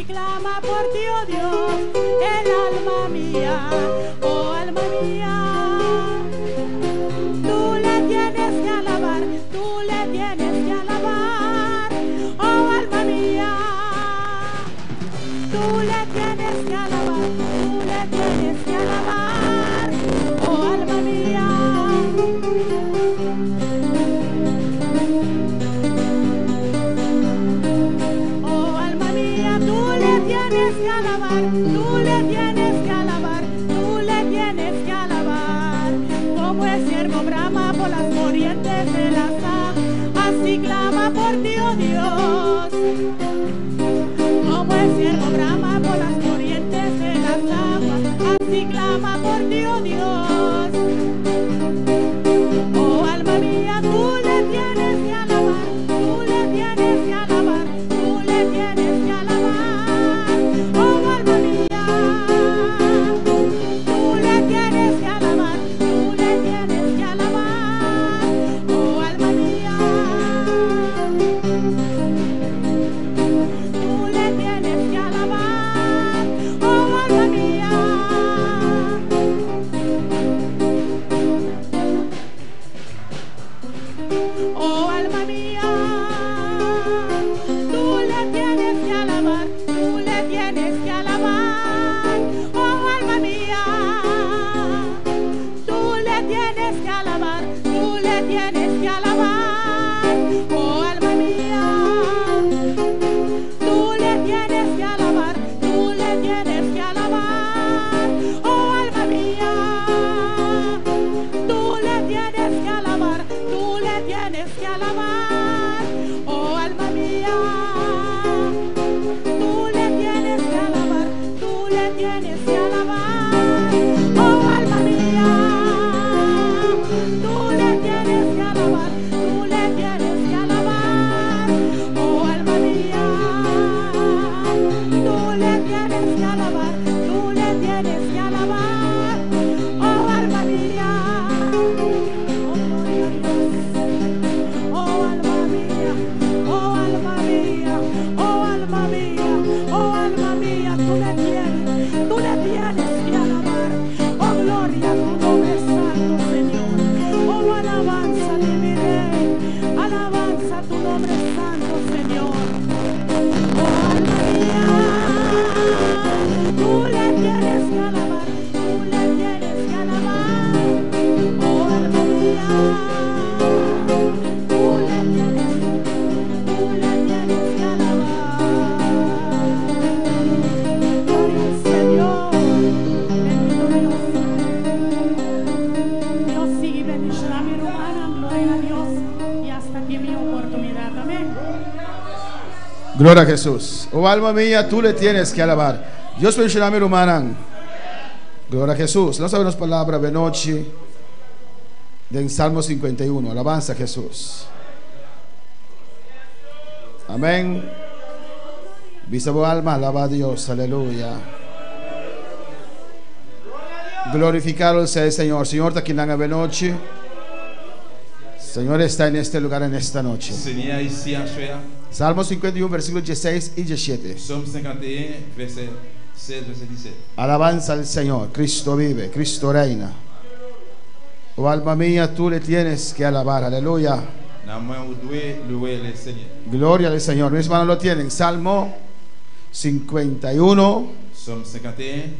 Así clama por ti, oh Dios, el alma mía, oh alma mía. Tú le tienes que alabar, tú le tienes que alabar, oh alma mía. Tú le tienes que alabar, tú le tienes que alabar, oh alma mía. Oh alma mía, tú le tienes que alabar, tú le tienes que alabar, tú le tienes que alabar. Como el ciervo brama por las corrientes de las aguas, así clama por ti, oh Dios. Como el ciervo brama por las corrientes de las aguas, así clama por ti, oh Dios. Oh alma mía, tú le tienes que alabar, tú le tienes que alabar, tú le tienes que alabar. Oh alma mía, tú le tienes que alabar, tú le tienes que alabar. Oh alma mía, tú le tienes que alabar. Oh alma mía. Oh alma mía, tú le tienes que alabar, tú le tienes que alabar. Oh alma mía, tú le tienes que alabar, tú le tienes que alabar. Oh alma mía, tú le tienes que alabar, tú le tienes que alabar. Oh alma mía, tú le tienes que alabar, tú le tienes que alabar. Oh alma mía, tú le tienes que alabar, tú le tienes que alabar. Oh alma mía, tú le tienes que alabar, tú le tienes que alabar. Oh alma mía, tú le tienes que alabar, tú le tienes que alabar. Oh alma mía, oh gloria a Dios. Oh alma mía, oh alma mía, oh alma mía, oh alma mía, tú le tienes que alabar. Oh gloria a tu nombre santo, Señor. Oh alabanza de mi Rey, alabanza a tu nombre santo, Señor. Oh alma mía, tú le tienes que alabar, tú le tienes que alabar. Oh alma mía, tú le tienes que alabar. Gloria al Señor, bendito Dios. Dios sigue bendiciendo a mi hermana, gloria a Dios. Y hasta aquí mi oportunidad, amén. Gloria a Jesús. Oh alma mía, tú le tienes que alabar. Dios bendiciona mi hermana. Gloria a Jesús. No sabemos palabra de noche del Salmo 51. Alabanza a Jesús. Amén. Vista alma, alaba a Dios. Aleluya. Glorificado sea el Señor. Señor, ta akinan awe nochi. Señor está en este lugar en esta noche. Señor ici en soir. Salmo 51, versículos 16 y 17. Psaume 51, verset 16, verset 17. Alabanza al Señor. Cristo vive, Cristo reina. Oh alma mía, tú le tienes que alabar. Aleluya. Nanm mwen ou dwe louwe le Seyè. Gloria al Señor. Mis hermanos lo tienen. Salmo 51, Psaume 51,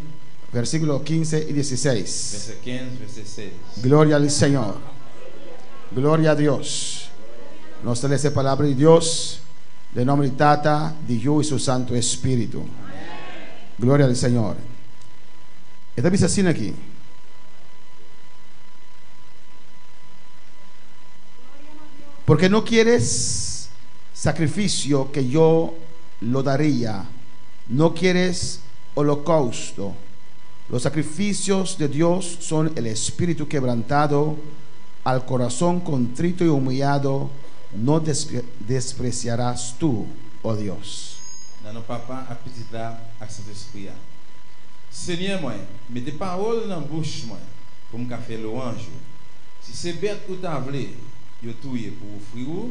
versículos 15 y 16. verset 15, verset 16. Gloria al Señor. Gloria a Dios. Nos trae esa palabra de Dios, de nombre de Tata, de Yu y su Santo Espíritu. Gloria al Señor. Esta vista así aquí. Porque no quieres sacrificio que yo lo daría. No quieres holocausto. Los sacrificios de Dios son el espíritu quebrantado, al corazón contrito y humillado no despreciarás tú, oh Dios. Nan non Papa ak Pitit la ak Sentespri a. Senyè mwen, mete pawòl nan bouch mwen pou m ka fè lwanj ou. Si se bèt ou ta vle yo touye pou ofri ou,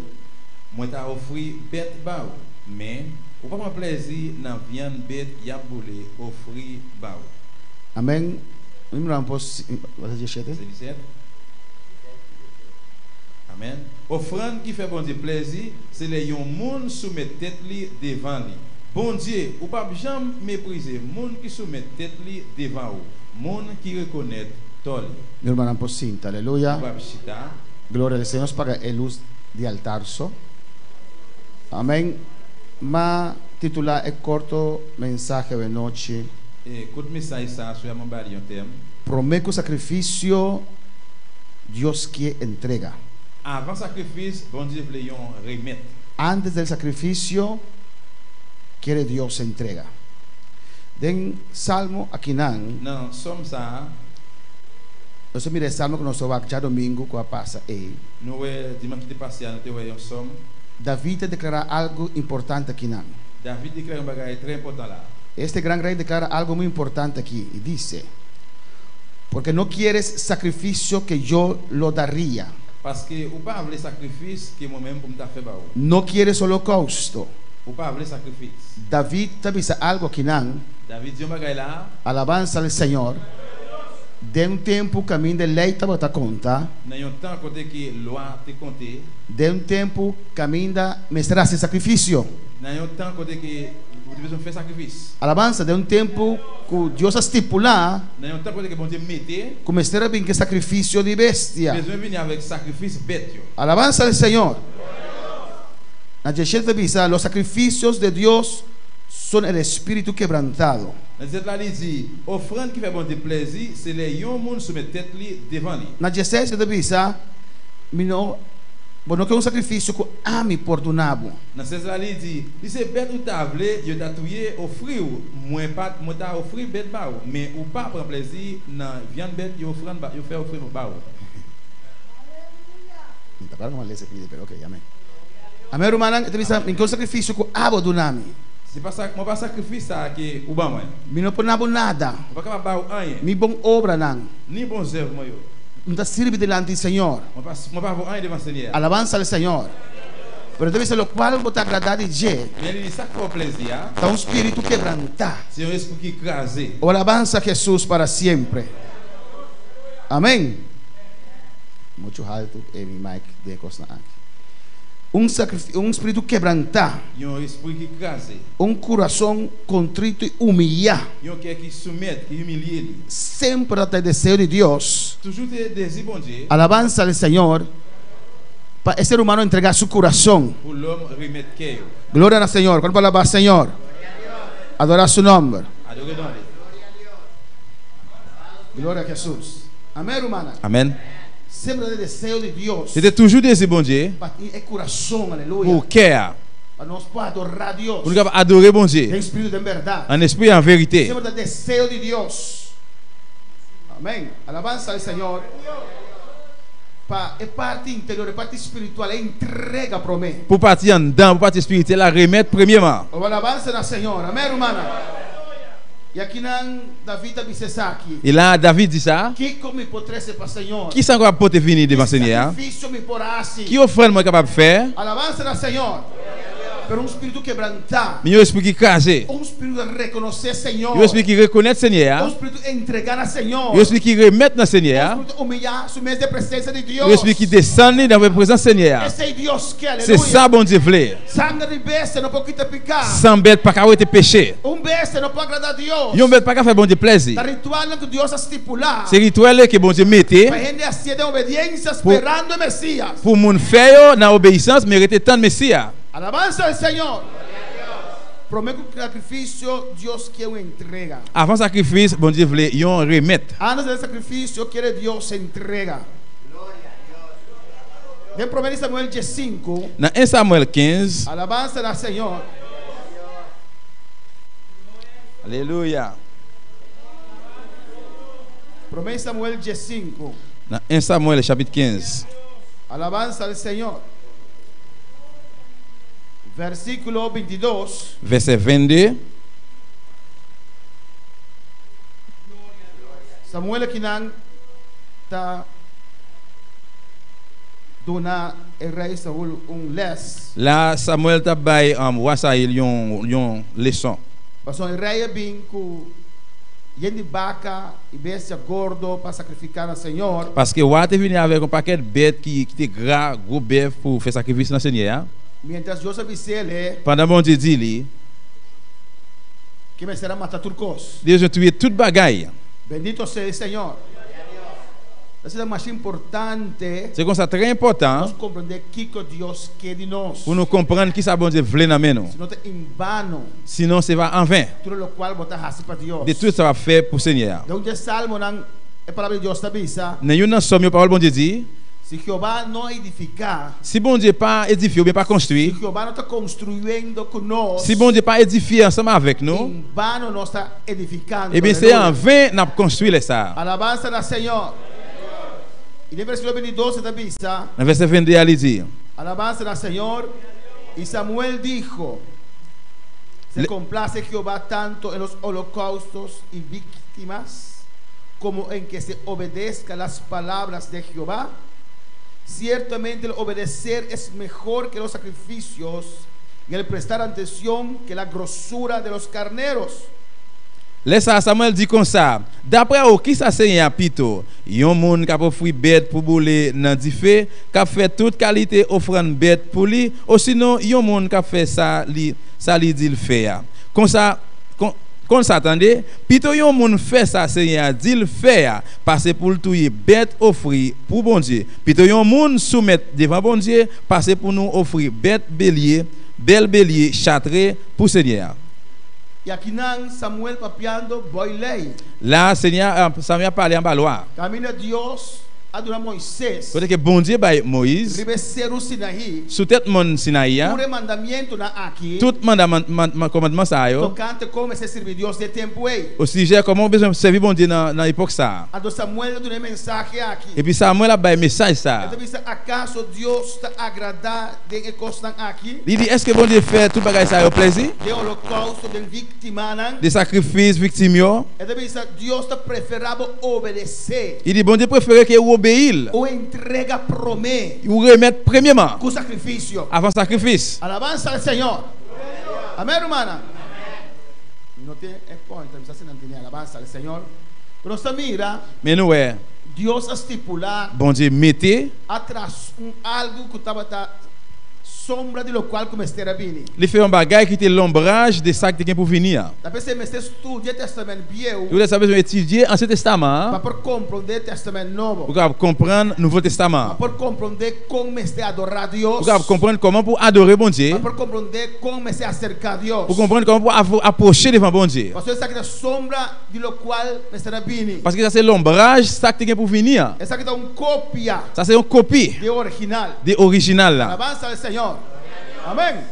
mwen ta ofri bèt ba ou. Men, Ou pa pran plezi nan vyann bèt y ap boule ofri ba ou. Amèn. Mi por 17. Se 17. Amèn. Ofrann ki fè Bondye plezi, se lè yon moun soumèt tèt li devan li. Bondye, ou pap janm meprize moun ki soumèt tèt li devan ou, moun ki rekonèt tò li. Mi rumannan por sinta. Aleluya. Nou pap chita. Gloria al Señor. Paga e lus di altar so. Amèn. M'a titulá e korto mensahe awe nochi. E kout mesaj sa a sou a m'a ba li yon tèm. Promé ku sakrifisio, Dios kie entrega. Avan sakrifis, Bondye vle yon remèt. Antes del sacrificio, quiere Dios entrega. Den Salmo akinan. Nan Sòm sa a. Nos a mira e Salmo ku nos a wak djadomingu ku a pasa ei. Nou wè dimanch ki te pase a nou te wè yon Sòm. David ta deklará algu importante akinan. David deklará yon bagay trè enpòtan la. Este gran rey declara algo muy importante aquí y dice, Porque no quieres sacrificio que yo lo daría. Paske ou pa vle sakrifis ke mwen menm pou m ta fè ba ou. No quieres holocausto. Ou pa vle sakrifis. David ta bisa algo akinan. David di yon bagay la a. Alabanza al Señor. Den un tempu kaminda e lei tabata konta. Nan yon tan kote ke lwa te konte. Den un tempu kaminda mester hasi sakrifisio. Nan yon tan kote ke ou te bezwen fè sakrifis. Alabansa, den un tempu ku Dios a stipulá. Nan yon tan kote ke Bondye mete. Ku mester a bin ku e sakrifisio di bestia. Bezwen vini avèk sakrifis bèt yo. Alabansa al Señor. Na diesshete ta bisa, Los sacrificios de Dios son el espíritu quebrantado. Nan diesèt la li di, Ofrann ki fè Bondye plèzi se lè yon moun soumèt tèt li devan li. Na dieseis e ta bisa, Mi no, bo no ke un sakrifisio ku ami por duna bo. Nan 16 la li di, Si se bèt ou ta vle yo ta touye ofri ou, mwen pa mwen ta ofri bèt ba ou, men ou pa pran plèzi nan vyann bèt yo ofrann ba yo fè ofri ba ou. Mi ta para lesa pidi, pero ok, amen. Amen, rumannan, e ta bisa, Mi ke un sakrifisio ku abo duna mi. Se pa sa, mwen pa sakrifis sa a ke ou ban mwen. Mi no por na bo nada. Mwen pa kapab ba ou anyen. Mi bon obranan. Ni bon zèv mwen yo. Mi ta sirbi dilanti Señor. Mwen pa mwen pa vo anyen devan Senyè a. Alabansa al Señor. Pero e ta bisa lokual bo ta agradá di dje. Men li di sa k fè w plezi a. Ta un spiritu kebrantá. Se yon espri ki kraze. O alabansa a Hesus para siempre. Amén. Muchu haltu e mi mic den e kosnan aki. Un sakrif un spiritu kebrantá. Yon espri ki kraze. Un kurason kontrito i humiyá. Yon kè ki soumèt, ki imilye li. Semper ta e deseo di Dios. Toujou te dezi Bondye. Alabansa al Señor. Pa e ser humano entregá su kurason. Pou lòm remèt kè yo. Gloria na Señor. Kon pa alabá Señor? Adorá su nòmber. Ador'é nòmber. Gloria a Jesús. Amén, rumannan. Amén. Semper ta e deseo di Dios. Se te toujou dezi Bondye. Pa tin e kurason, aleluya. Pou kè a. Pa nos por adorá Dios. Pou nou kapab adore Bondye. Den spiritu, den bèrdat. An espri, an verite. Semper ta e deseo di Dios. Amén. Alabansa al Señor. Pa e parti interior, e parti spiritual, e entrega promé. Pou pati anndan, pou pati espirityèl la remèt premyeman. O alabansa na Señor. Amén, rumannan. I akinan David a bisa esaki. I la David di sa. Kiko mi por trese pa Señor? Kisa mi kapab pote vini devan Senyè a? Ki sakrifisio mi por hasi? Ki ofrann mwen kapab fè? Alabansa na Señor. Pero un spiritu kebrantá. Men yon espri ki kraze. Un spiritu ta rekonosé Señor. Yon espri ki rekonèt Senyè a. Un spiritu entregá na Señor. Yon espri ki remèt nan Senyè a. Un spiritu humiyá su mes den presensia di Dios. Yon espri ki desann li nan prezans Senyè a. Esei Dios ke, aleluya. Se sa Bondye vle. Sangre di bestia no por kita piká. San bèt pa ka wete peche. Un bestia no por agradá Dios. Yon bèt pa ka fè Bondye plèzi. Ta ritualnan ku Dios a stipulá. Se rituèl ke Bondye mete. Pa hende hasié den obediensia sperando e Mesías. Pou moun fè yo nan obeyisans men rete tann Mesi a. Alabansa al Señor. Promé ku sakrifisio, Dios kie un entrega. Avan sakrifis, Bondye vle yon remèt. Antes del sacrificio quiere Dios entrega. Den Promé di Samuel diesinku. Nan 1 Samuel 15. Alabansa na Señor. Aleluya. Promé Samuel diesinku. Nan 1 Samuel chapit 15. Alabansa al Señor. Versíkulo bintidos. Vèsè 22. Samuel akinan ta Duna e rei Saul un lès. La Samuel ta bay wa Saül yon leson. Pasobra e rei a bin ku yen di baka i bestia gordo pa sakrifiká na Señor. Paske wa te vini avèk yon pakèt bèt ki te gra, gwo bèf pou fè sakrifis nan Senyè a. Miéntras Dios a bis'é. Pandan Bondye di li. Ke mester a mata tur kos. Li bezwen touye tout bagay. Bendito sea e Señor. Esei ta masha importante. Se konsa trè enpòtan. Nos komprendé kiko Dios ke di nos. Pou nou konprann kisa Bondye vle nan men nou. Si no ta en vano. Si non se va an ven. Tur lokual bo ta hasi pa Dios. De tur sa bo fè pou Senyè a. Den un dje salmonan e palabra di Dios ta bisa. Nan youn nan sòm yo pawòl Bondye di. Si Jehová no edifiká. Si Bondye pa edifye oubyen pa konstwi. Si Jehová no ta konstruyendo ku nos. Si Bondye pa edifye ansanm avèk nou. En vano nos ta edifikando. Ebyen se an ven n ap konstwi lè sa a. Alabansa na Señor. I den versíkulo 22 e ta bisa. Nan vèsè 22 a li di. Alabansa na Señor. I Samuel dijo, Se komplase Jehová tanto en los holocaustos i víctimas, komo en ke se obedezca las palabras de Jehová? Ciertamente el obedecer es mejor que los sacrificios, y el prestar atención que la grosura de los carneros. Lè sa a, Samwèl di konsa, Dapre ou, ki sa Senyè a pito, yon moun k ap ofri bèt pou boule nan dife, k ap fè tout kalite ofrann bèt pou li, osinon yon moun k ap fè sa li sa li di l fè a? Konsa, kon, konn sa tande, pito yon moun fè sa Senyè a di l fè a, pase pou l touye bèt ofri pou Bondye. Pito yon moun soumèt devan Bondye, pase pou nou ofri bèt belye, bèl belye chatre pou Senyè a. I akinan Samuel papiando boi lei. La a, Senyè a, Samuel ap pale anba lwa a. Kaminda Dios a duna Moises. Kote ke Bondye bay Moyiz. Riba e seru Sinaí. Sou tèt mòn Sinayi a. Tur e mandamientonan aki. Tout manda, man, kòmandman sa yo. Tokante kon mester sirbi Dios den e tempu ei. Osijè kòman ou bezwen sèvi Bondye nan, nan epòk sa a. Anto Samuel ta duna e mensahe aki. Epi Samuel ap bay mesaj sa a. E ta bisa, Akaso Dios ta agradá den e kosnan aki? Li di, Èske Bondye fè tout bagay sa yo plezi? Den holokousto, den víktimanan. Den sakrifis viktim yo. E ta bisa, Dios ta preferá bo obedesé. Li di, Bondye prefere ke ou obeyi l. Ou entrega promé. Ou remèt premyeman. Ku sakrifisio. Avan sakrifis. Alabansa al Señor. Amén, rumannan. Mi no tin e pointer, mi sa si nan tene alabansa al Señor. Pero nos ta mira. Men nou wè. Dios a stipulá. Bondye mete. Atras un algu ku tabata sombra di lokual ku mester a bini. Li fè yon bagay ki te lonbraj de sa ki te gen pou vini an. Ta p'esei mester studia Tèstamènt Bieu. Poutèt sa bezwen etidye Ansyen Testaman an. Pa por komprondé Tèstamènt Nobo. Pou kapab konprann Nouvo Testaman an. Pa por komprondé kon mester adorá Dios. Pou kapab konprann kòman pou adore Bondye. Pa por komprondé kon mester aserká Dios. Pou konprann kòman pou apwoche devan Bondye. Pasobra esaki ta sombra di lokual mester a bini. Paske sa se lonbraj sa ki te gen pou vini an. Esaki ta un kopia. Sa se yon kopi. Di original. Di orijinal la. Alabansa al Señor. Amén.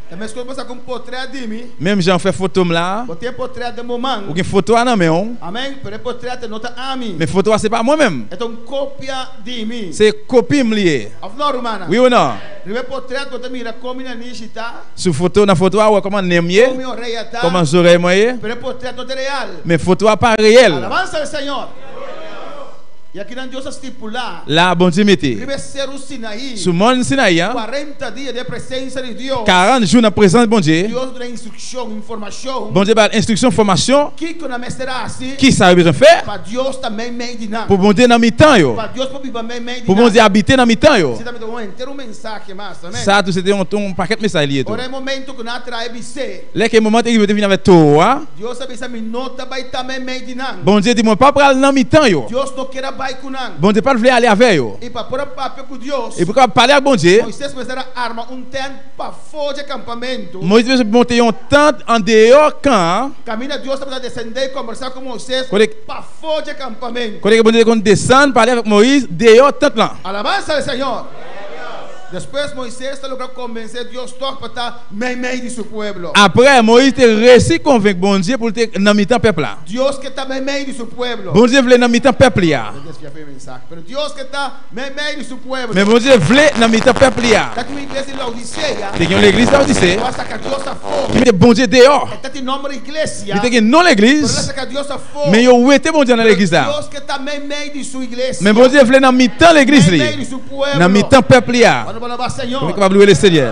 Ta meskos bo sa ku un potret di mi. Menm jan ou fè foto m la a. Bo tin e potret den bo man. Ou gen foto a nan men ou. Amén. Pero e potret no ta ami. Men foto a se pa mwen menm. E ta un kopia di mi. Se kopi m li ye. Of no, rumannan? Wi ou no? Riba e potret bo ta mira kon mi nanishi ta. Sou foto, nan foto a ou wè kòman nen m ye. Kon mi oreya ta. Kòman zorèy mwen ye. Pero e potret no ta real. Men foto a pa reyèl. Alabansa al Señor. I akinan Dios a stipulá. La Bondye mete. Riba e seru Sinaí. Sou mòn Sinaí a. 40 dia den e presensia di Dios. 40 jou nan prezans Bondye. Dios duna instrukshon, informashon. Bondye ba l enstriksyon, fòmasyon. Kiko nan mester hasi. Kisa yo bezwen fè. Pa Dios ta meimei di nan. Pou Bondye nan mitan yo. Pa Dios por biba meimei di Pou nan. Bondye abite nan mitan yo. Esei tambe ta un henter un mensahe mas. Amen. Sa tou se te yon yon pakèt mesaj li ye tou. Ora e momento ku nan a trae bisé. Lè ke moman te rive yo te vini avèk towo a. Dios a bisa, Mi no ta bai ta meimei di nan. Bondye di, Mwen pa pral nan mitan yo. Dios no kier a bai ku nan. Bondye pa t vle ale avè yo. I pa por a papia ku Dios. I pou kapab pale ak Bondye. Moises mester a arma un tènt pafó dje kampamentu. Moises mester monte yon tant andeyò kan an. Kaminda Dios tabata desendé i kombersá ku Moises pafó dje kampamentu. Kote ke Bondye te konn desann pale avèk Moiz deyò tant lan. Alabansa al Señor! Despues Moises ta logra konvensé Dios tòg pa ta meimei di su pueblo. Aprè, Moiz te resi konvenk Bondye pou l te nan mitan pèp la. Dios ke ta meimei di su pueblo. Bondye vle nan mitan pèp li a. Me desvia for e mensahe. Pero Dios ke ta meimei di su pueblo. Men Bondye vle nan mitan pèp li a. Ta tin un iglesia di Laodisea. Te gen yon legliz Laodise. Ku a saka Dios afó. Ki mete Bondye deyò. E ta tin nòmber iglesia. Li te gen non legliz. Pero el a saka Dios afó. Men yo wete Bondye nan legliz la. Pero Dios ke ta meimei di su iglesia. Men Bondye vle nan mitan legliz li. Meimei di su pueblo. Nan mitan pèp li a. Cuando bo alabá Señor. Pou nou kapab louwe le Senyè.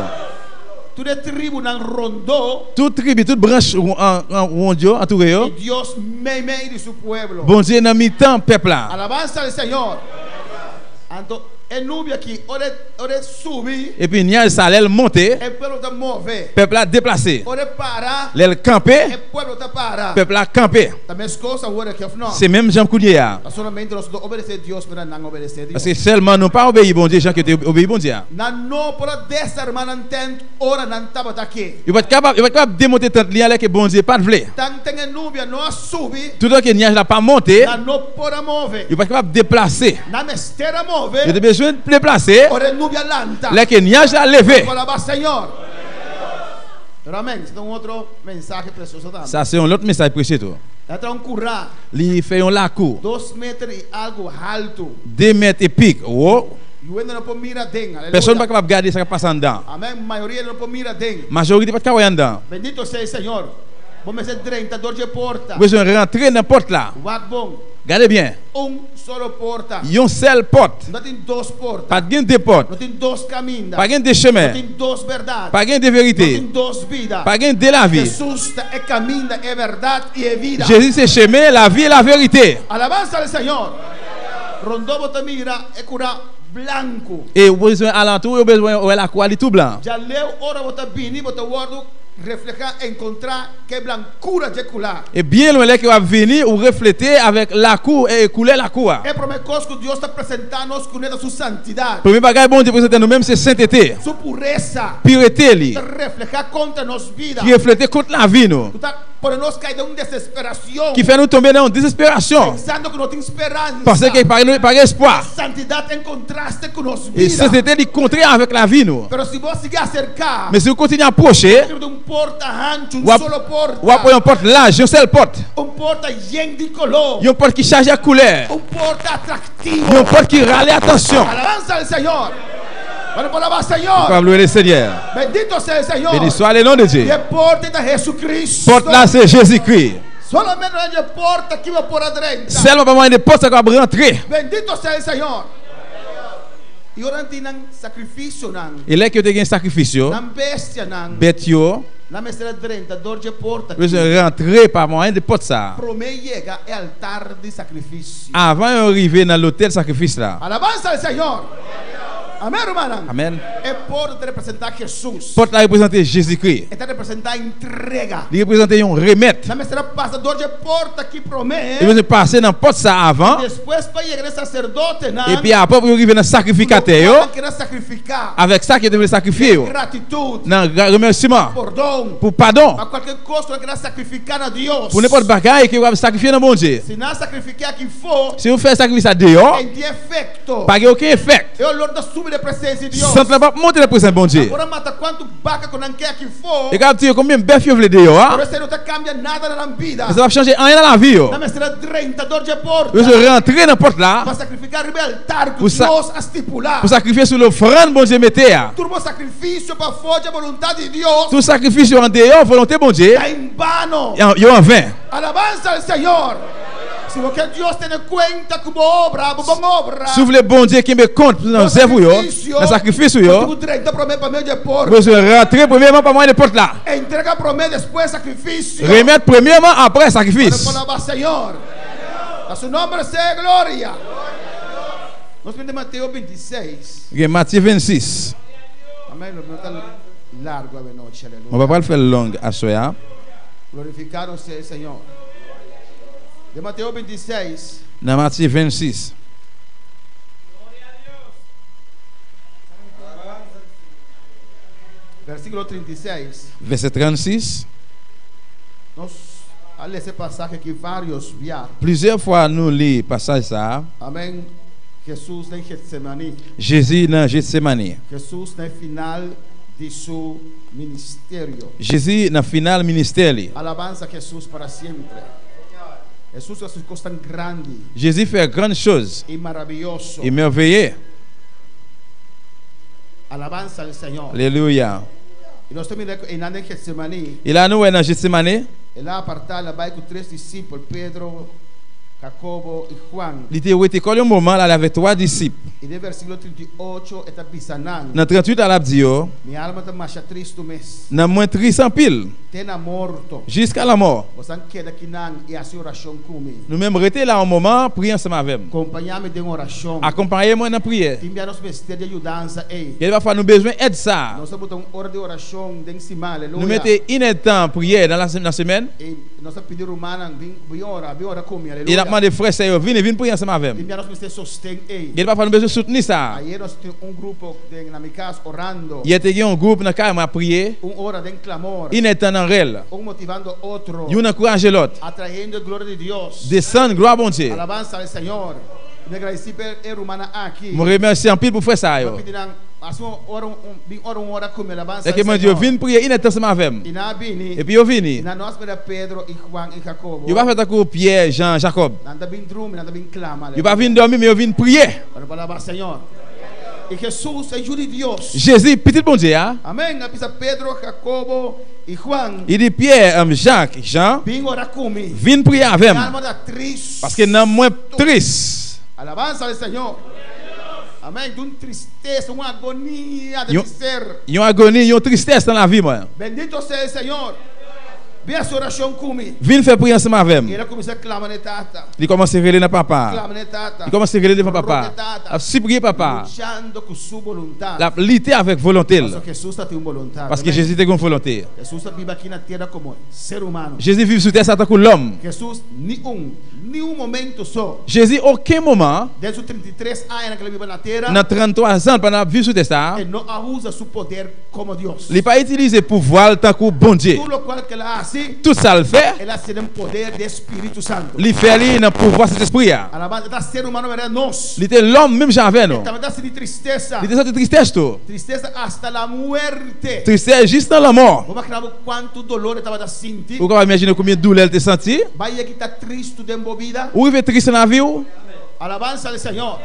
Tur e tribunan rondó. Tout tribi, tout branch wond yo, antoure yo. I Dios meimei di su pueblo. Bondye nan mitan pèp la. Alabansa al Señor. Anto e nubia aki ora e subi. Epi nyaj sa lè l monte. E pueblo ta move. Pèp la deplase. Ora e para. Lè l kanpe. E pueblo ta para. Pèp la kanpe. Ta meskos awor aki òf no? Se menm jan kounye a. Ta solamente nos no obedesé Dios manera nan obedesé Dios. Paske sèlman nou pa obeyi Bondye jan ke yo te obeyi Bondye a. Nan no por a desarmá nan tènt ora nan tabata ke. Yo pa t kapab, yo pa t kapab demonte tant li a lè ke Bondye pa t vle. Tanten e nubia no a subi. Toutan ke nyaj la pa monte. Nan no por a move. Yo pa t kapab deplase. Nan mester a move. Yo te bezwen deplase. Ora e nubia lanta. Lè ke nyaj la leve. Por alabá Señor. Pero amén, esei ta un otro mensahe presioso tambe. Sa se yon lòt mesaj presye tou. El a traha un kurá. Li fè yon lakou. Dos meter i algu haltu. De mèt e pik wo. Yu hende no por mira den. Aleluya. Pèsonn pa kapab gade sa k ap pase anndan. Amèn. Mayoria no por mira den. Majorite pa t ka wè anndan. Bendito sea e Señor. Bo mester drenta dor dje porta. Bo bezwen rantre nan pòt la. Wak bon. Gade byen. Un solo porta. Yon sèl pòt. No tin dos porta. Pa t gen de pòt. No tin dos kaminda. Pa gen de chemen. No tin dos bèrdat. Pa gen de verite. No tin dos bida. Pa gen de lavi. Hesus ta e kaminda, e bèrdat i e vida. Jezi se chemen, lavi e laverite. Alabansa al Señor! Rondó bo ta mira e kurá blanku. E bo bezwen alantou yo bezwen wè lakou a li tou blan. Djaleu ora bo ta bini bo ta wòrdu reflehá enkontrá ke blankura dje kulá. E byen lwen lè ke wap vini ou reflete avèk lakou e koulè lakou a. E promé kos ku Dios ta presentá nos kuné ta su santidat. Premye bagay Bondye prezante nou menm se sentete. Su puresa. Purete li. Ku ta reflehá kontra nos bida. Ki reflete kont lavi nou. Ku ta pone nos kai den un desesperashon. Ki fè nou tonbe nan yon desesperasyon. Pensando ku no tin speransa. Panse ke pa gen espwa. E santidat en kontraste ku nos bida. E sentete li kontre avèk lavi nou. Pero si bo sigui aserká. Men si ou kontinye aproche. Bo ta riba un porta hanchu, un solo porta. Wap wè yon pòt laj, yon sèl pòt. Un porta yen di koló. Yon pòt ki chaje ak koulè. Un porta atraktivo. Yon pòt ki rale atansyon. Alabansa al Señor. Bueno por alabá Señor. Nou kapab louwe le Senyè. Bendito sea el Señor. Beni swa le non de Dye. I e porta ta Jesucristo. Pòt la se Jezikri. Solamente na dje porta ki bo por a drenta. Sèlman pa mwayen de pòt sa kapab rantre. Bendito sea el Señor. I ora nan tin nan sakrifisionan. I lè ke yo te gen sakrifis yo. Nan bestianan. Bèt yo. Nan mester a drenta dor dje porta ki. Bezwen rantre pa mwayen de pòt sa a. Promé yega e altar di sakrifisio. Avan yo rive nan lotèl sakrifis la. Alabansa al Señor! Amén, rumannan. Amén. E porta ta representá Hesus. Pòt la represente Jezikri. E ta representá entrega. Li represente yon remèt. Nan mester a pasa dor dje porta ki promé. Yo bezwen pase nan pòt sa a avan. I despues pa yega na e saserdotenan. Epi apre pou yo rive nan sakrifikatè yo. Ku lokual nan keda sakrifiká. Avèk sa ke yo te vle sakrifye yo. Den gratitut. Nan remèsiman. Pordon. Pou padon. Pa kualke kos ku nan keda sakrifiká na Dios. Pou nenpòt bagay ke yo ap sakrifye nan Bondye. Si nan sakrifiká aki fo. Si yo fè sakrifis la deyò. En tin efekto. Pa gen oken efèk. E olor ta subi den presensia di Dios. Sant lan pap monte nan prezans Bondye. Nan por a mata kuantu baka ku nan ke aki fo. Yo kapab tire konbyen bèf yo vle deyò a. Pero esei no ta kambia nada na nan bida. Men sa pap chanje anyen nan lavi yo. Nan mester a drenta dor dje porta. Yo bezwen rantre nan pòt la. Pa sakrifiká riba e altar ku Dios a stipulá. Pou sakrifye sou lofrann Bondye mete a. Tur bo sakrifisio pafó dje boluntat di Dios. Tur sakrifisio andeyò volonte Bondye. Ta en bano. Yo an ven. Alabansa al Señor! Si bo ke Dios tene kuenta ku bo obra, bo bon obra. Si w vle Bondye kenbe kont nan zèv ou yo, nan sakrifis ou yo, bo tin ku drenta promé pa medio dje porta. Ou bezwen rantre premyeman pa mwayen de pòt la. Entrega promé, despues sakrifisio. Remèt premyeman, apre sakrifis. Bueno por alabá Señor. Na su nomber sea gloria. Nos bini den Mateo 26. Gen Matye 26. Amén. Lo no ta largo avenochi. Aleluya. Mwen pa pral fè l long aswè a. Glorificado sea el Señor. Den Mateo 26. Nan Matye 26. Versículo 36. Vèsè 36. Nos a lesa e pasahe aki varios bia. Plizyè fwa nou li pasaj sa a. Amén. Jesús en Getsemaní. Jezi nan Jetsemani. Jesús na final de su ministerio. Jezi nan final ministè li. Alabanza a Jesús para siempre. Jesús hace cosas tan grandes Jezi fè gran choz y maravilloso. e mèveye. Alabanza al Señor. Alelouya. Y nos también en Getsemaní. E la nou wè nan Jetsemane, El a apartá, el a bai ku tres disipel, Pedro, Jacobo i Juan. Li te wete kò l yon moman, l ale avèk twa disip. I den versíkulo 38 e ta bisa nan. Nan 38 la l ap di yo. Mi alma ta masha tristu mes. Nan mwen tris anpil. Te na morto. Jiska lanmò. Bosan keda kinan i hasi orashon ku mi. Nou menm rete la yon moman, priye ansanm avè m. Kompañá mi den orashon. Akompañe mwen nan priyè. Tin bia nos mester di e yudansa ei. Kende pafwa nou bezwen èd sa a. Nos ta buta un ora di orashon den siman. Aleluya. Nou mete inèdtan priyè nan lasemèn. I nos ta pidi rumannan, bin, bin ora, bin ora ku mi. I Aleluya. n ap mande frè sè yo, vini, vin priye ansanm avè m. Tin bia nos mester sosten ei. Gen pafwa nou bezwen soutni sa a. Ayer nos tin un grupo den na mi kas orando. Yè te gen yon gwoup nan kay mwen ap priye. Un ora den klamor. Inèdtan nan rèl. Un motivando otro. Youn ankouraje lòt. Atrayendo e gloria di Dios. Desann glwa Bondye. Alabansa al Señor. Mi agradeci p'e e rumannan aki. Mwen remèsye anpil pou frè sa Mi yo. a pidi nan hasi un ora un bin ora un ora ku mi. Alabansa Lè al ke mwen di yo Señor. vin priye inèdtan ansanm avè m. I nan a bini. Epi yo vini. I nan no a spera Pedro i Juan i Jacobo. Yo pa fè tankou Pyè, Jan, Jakòb. Nan ta bin drumi, nan ta bin klama. Yo pa vin Aleluya. dòmi men yo vin priye. Ora pa alabá Señor. I Hesus e Yu di Dios. Jezi, Pitit Bondye a. Amèn. A bisa Pedro, Jacobo i Juan. I di Pyè, Jak, Jan. Bin ora ku mi. Vin priye avè m. Mi alma ta tristu. Paske nanm mwen tris. Alabansa al Señor. Amèn. Un tristesa, un agonia den mi ser. Yon agoni, yon tristès nan lavi mwen. Bendito sea el Señor. Bin hasi orashon ku mi. Vin fè priyè ansanm avè m. I el a kuminsá klama na e Tata. Li kòmanse rele nan Papa a. Klama na e Tata. Li kòmanse rele devan Papa Roga a. e Tata. L ap sipriye Papa a. Luchando ku su boluntat. L ap lite avèk volonte l. Pasobra Hesus ta tin un boluntat. Paske Amèn. Jezi te gen yon volonte. Hesus ta biba aki na tera komo ser humano. Jezi viv sou tè sa tankou lòm. Hesus ni un, ni un momento so. Jezi oken moman. Den su 33 añanan ku el a biba na tera. Nan 33 zan pandan l ap viv sou tè sa. E no a usa su poder komo Dios. Li pa itilize pouvwa l tankou Bondye. Tur lokual ku el a hasi. Tout sa l fè. El a hasi den poder di e Spiritu Santu. Li fè li nan pouvwa Sentespri a. Alabansa, e ta ser humano manera nos. Li te lòm menm jan avè nou. E tabata sinti tristesa. Li te santi tristès tou. Tristesa hasta la muerte. Tristès jis nan lanmò. Bo imaginá bo kuantu dolor e tabata sinti? Ou kapab imajine konbyen doulè l te santi? Bai e ki ta tristu den bo bida? Ou rive tris nan lavi ou? Alabansa al Señor.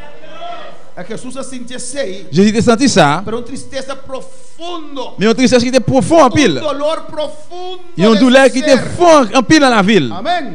E Hesus a sinti esei. Jezi te santi sa. Pero un tristesa profundo. Men yon tristès ki te pwofon anpil. Un dolor profundo Yon den su doulè ki te ser. fon anpil nan lavi l. Amen.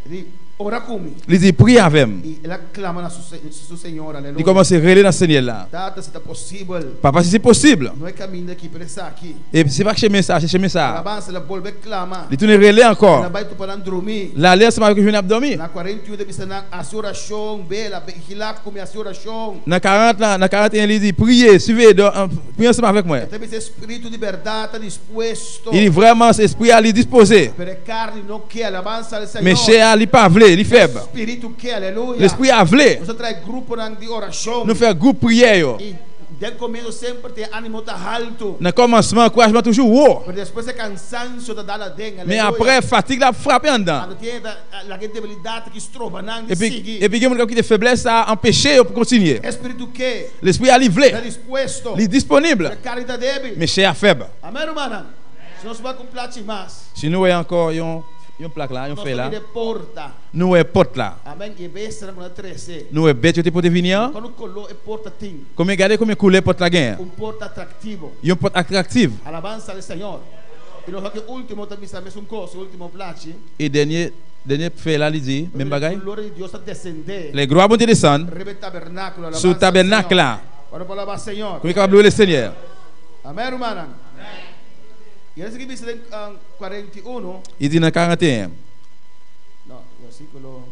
E di, Ora ku mi. Li di, Priye avè m. I el a klama na su su Señor. Li Aleluya. kòmanse rele nan Senyè l la. Tata, si ta posibel. Papa, si se posib. No e kaminda aki, pero esaki. E se pa chemen sa a, se chemen sa a. Alabansa, el a bolbe klama. Li tounen rele ankò. El a bai topa nan drumi. L ale ansanm avèk yo jwenn y ap dòmi. Na 41 te bisa nan, Hasi orashon, bela, vigilá ku mi, hasi orashon. Nan 40 la, nan 41 li di, Priye, siveye, dò, priye ansanm avèk mwen. E ta bisa e spiritu di bèrdat ta dispuesto. Li di, Vrèman, espri a li dispoze. Pero e karni no ke. Alabansa al Señor. Men chè a li pa vle, li fèb. E spiritu ke, aleluya. Lespri a vle. Nos ta trae gruponan di orashon. Nou fè gwoup priyè yo. I den komienso semper te animo ta haltu. Nan kòmansman, ankourajman toujou wo. Pero despues e kansansio ta dal aden, Men aleluya. apre, fatig la ap frape anndan. Anto tin ta laga e debilidat ki stroba nan di Epi, sigui. epi gen moun k ap kite feblès sa a anpeche yo pou kontinye. E spiritu ke. Lespri a li vle. Ta dispuesto. Li disponib. Pero e karni ta debil. Men chè a fèb. Amen, rumannan. Si nos wak un plachi mas. Si nou wè ankò yon, yon plak la, yon Nos fèy ta la. mira e porta. Nou wè pòt la. Amen. I e bestianan ku nan a trese. Nou wè bèt yo te pote vini an. Kon un koló e porta tin. Konbyen, gade konbyen koulè pòt la genyen. Un porta atraktivo. Yon pòt atraktiv. Alabansa al Señor. I nos wak e último ta bisa mesun kos, e último plachi. E dènye, dènye fèy la li di menm bagay. E gloria di Dios ta desendé. Lè glwa Bondye desann. Riba e tabernákulo. Alabansa Sou al tabènak Señor. la. Ora por alabá Señor. Konbyen kapab louwe Lesenyè? Amèn, rumannan. I esaki bisa den 41. I di nan 41. No, versíkulo